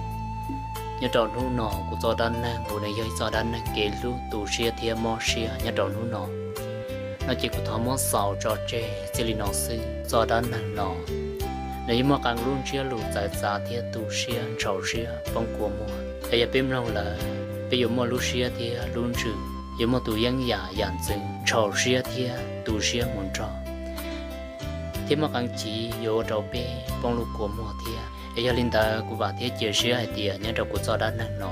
Nyob rau hnub no kuv txoj dab neeg uas nws yog ib txoj dab neeg kev hlub tu siab thiab mob siab nyob rau hnub no, no ces kuv thov muab xaus tso tseg txij li no xwb. Txoj dab neeg no nws yuav muaj qee lub ntsiab lus txawv txav thiab tu siab ntxhov siab poob kua muag. Es yog peb mloog lawm, peb yuav muaj lub siab thiab lub ntsws, yuav muaj tus yeeb yam yam ntxwv ntxhov siab thiab tu siab mus nrog, thiab muaj qee chiv yuav ua rau peb poob lub kua muag thiab. Es yog li ntawd kuv vam thiab cia siab hais tias nyob rau kuv txoj dab neeg no,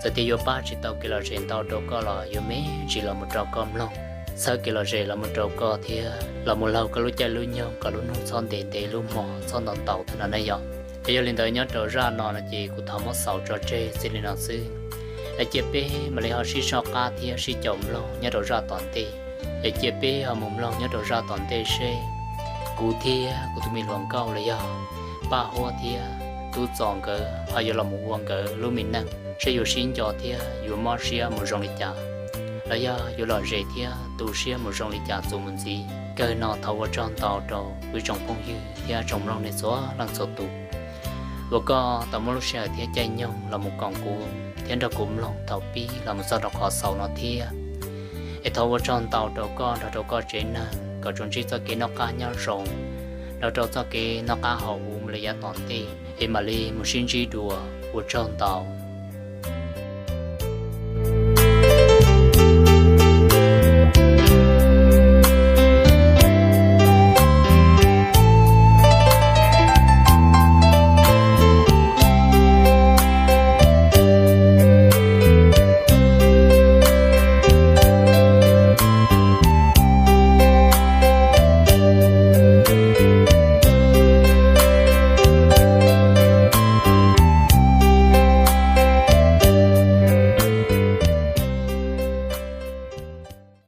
txawm tias yuav pab tsis tau kev lom zem ntau rau koj los yuav me ntsis los mus rau koj mloog, txhawb kev lom zem los mus rau koj thiab los mus laug koj lub caij lub nyoog kom lub hnub txhob ntev ntev lub hmo txhob ntau ntau thiab no ne yom. Es yog li ntawd nyob rau zaj no no ces kuv thov muab xaus tso tseg txij li no xwb. Es cia peb mam li ho sib soj qab thiab sib caum mloog nyob rau zaj tom ntej. Es cia peb ho mus mloog nyob rau zaj tom ntej seb kuv thiab kuv tus me hluas nkauj los yog Paj Huab thiab Tub Txos nkawd ho yuav los mus ua nkawd lub me neej seb yuav sib nco thiab yuav mob siab mus zoo li cas, los yog yuav lom zem thiab tu siab mus zoo li cas txuas mus ntxiv. Kawg no thov ua tsaug ntau rau kuv ib tsoom phooj ywg thiab tsoom mloog nej txhua leej txhua tus uas koj tau muab lub sij hawm thiab caij nyoog los mus koom kuv thiab nrog kuv mloog thaum pib los mus txog rau qhov xaus no thiab. Es thov ua tsaug ntau rau koj nrog rau koj tsev neeg kom tsuas ntsib txoj kev noj qab nyob zoo, nrog rau txoj kev noj qab haus huv mus li yav tom ntej, es mam li mus sib ntsib dua. Ua tsaug ntau.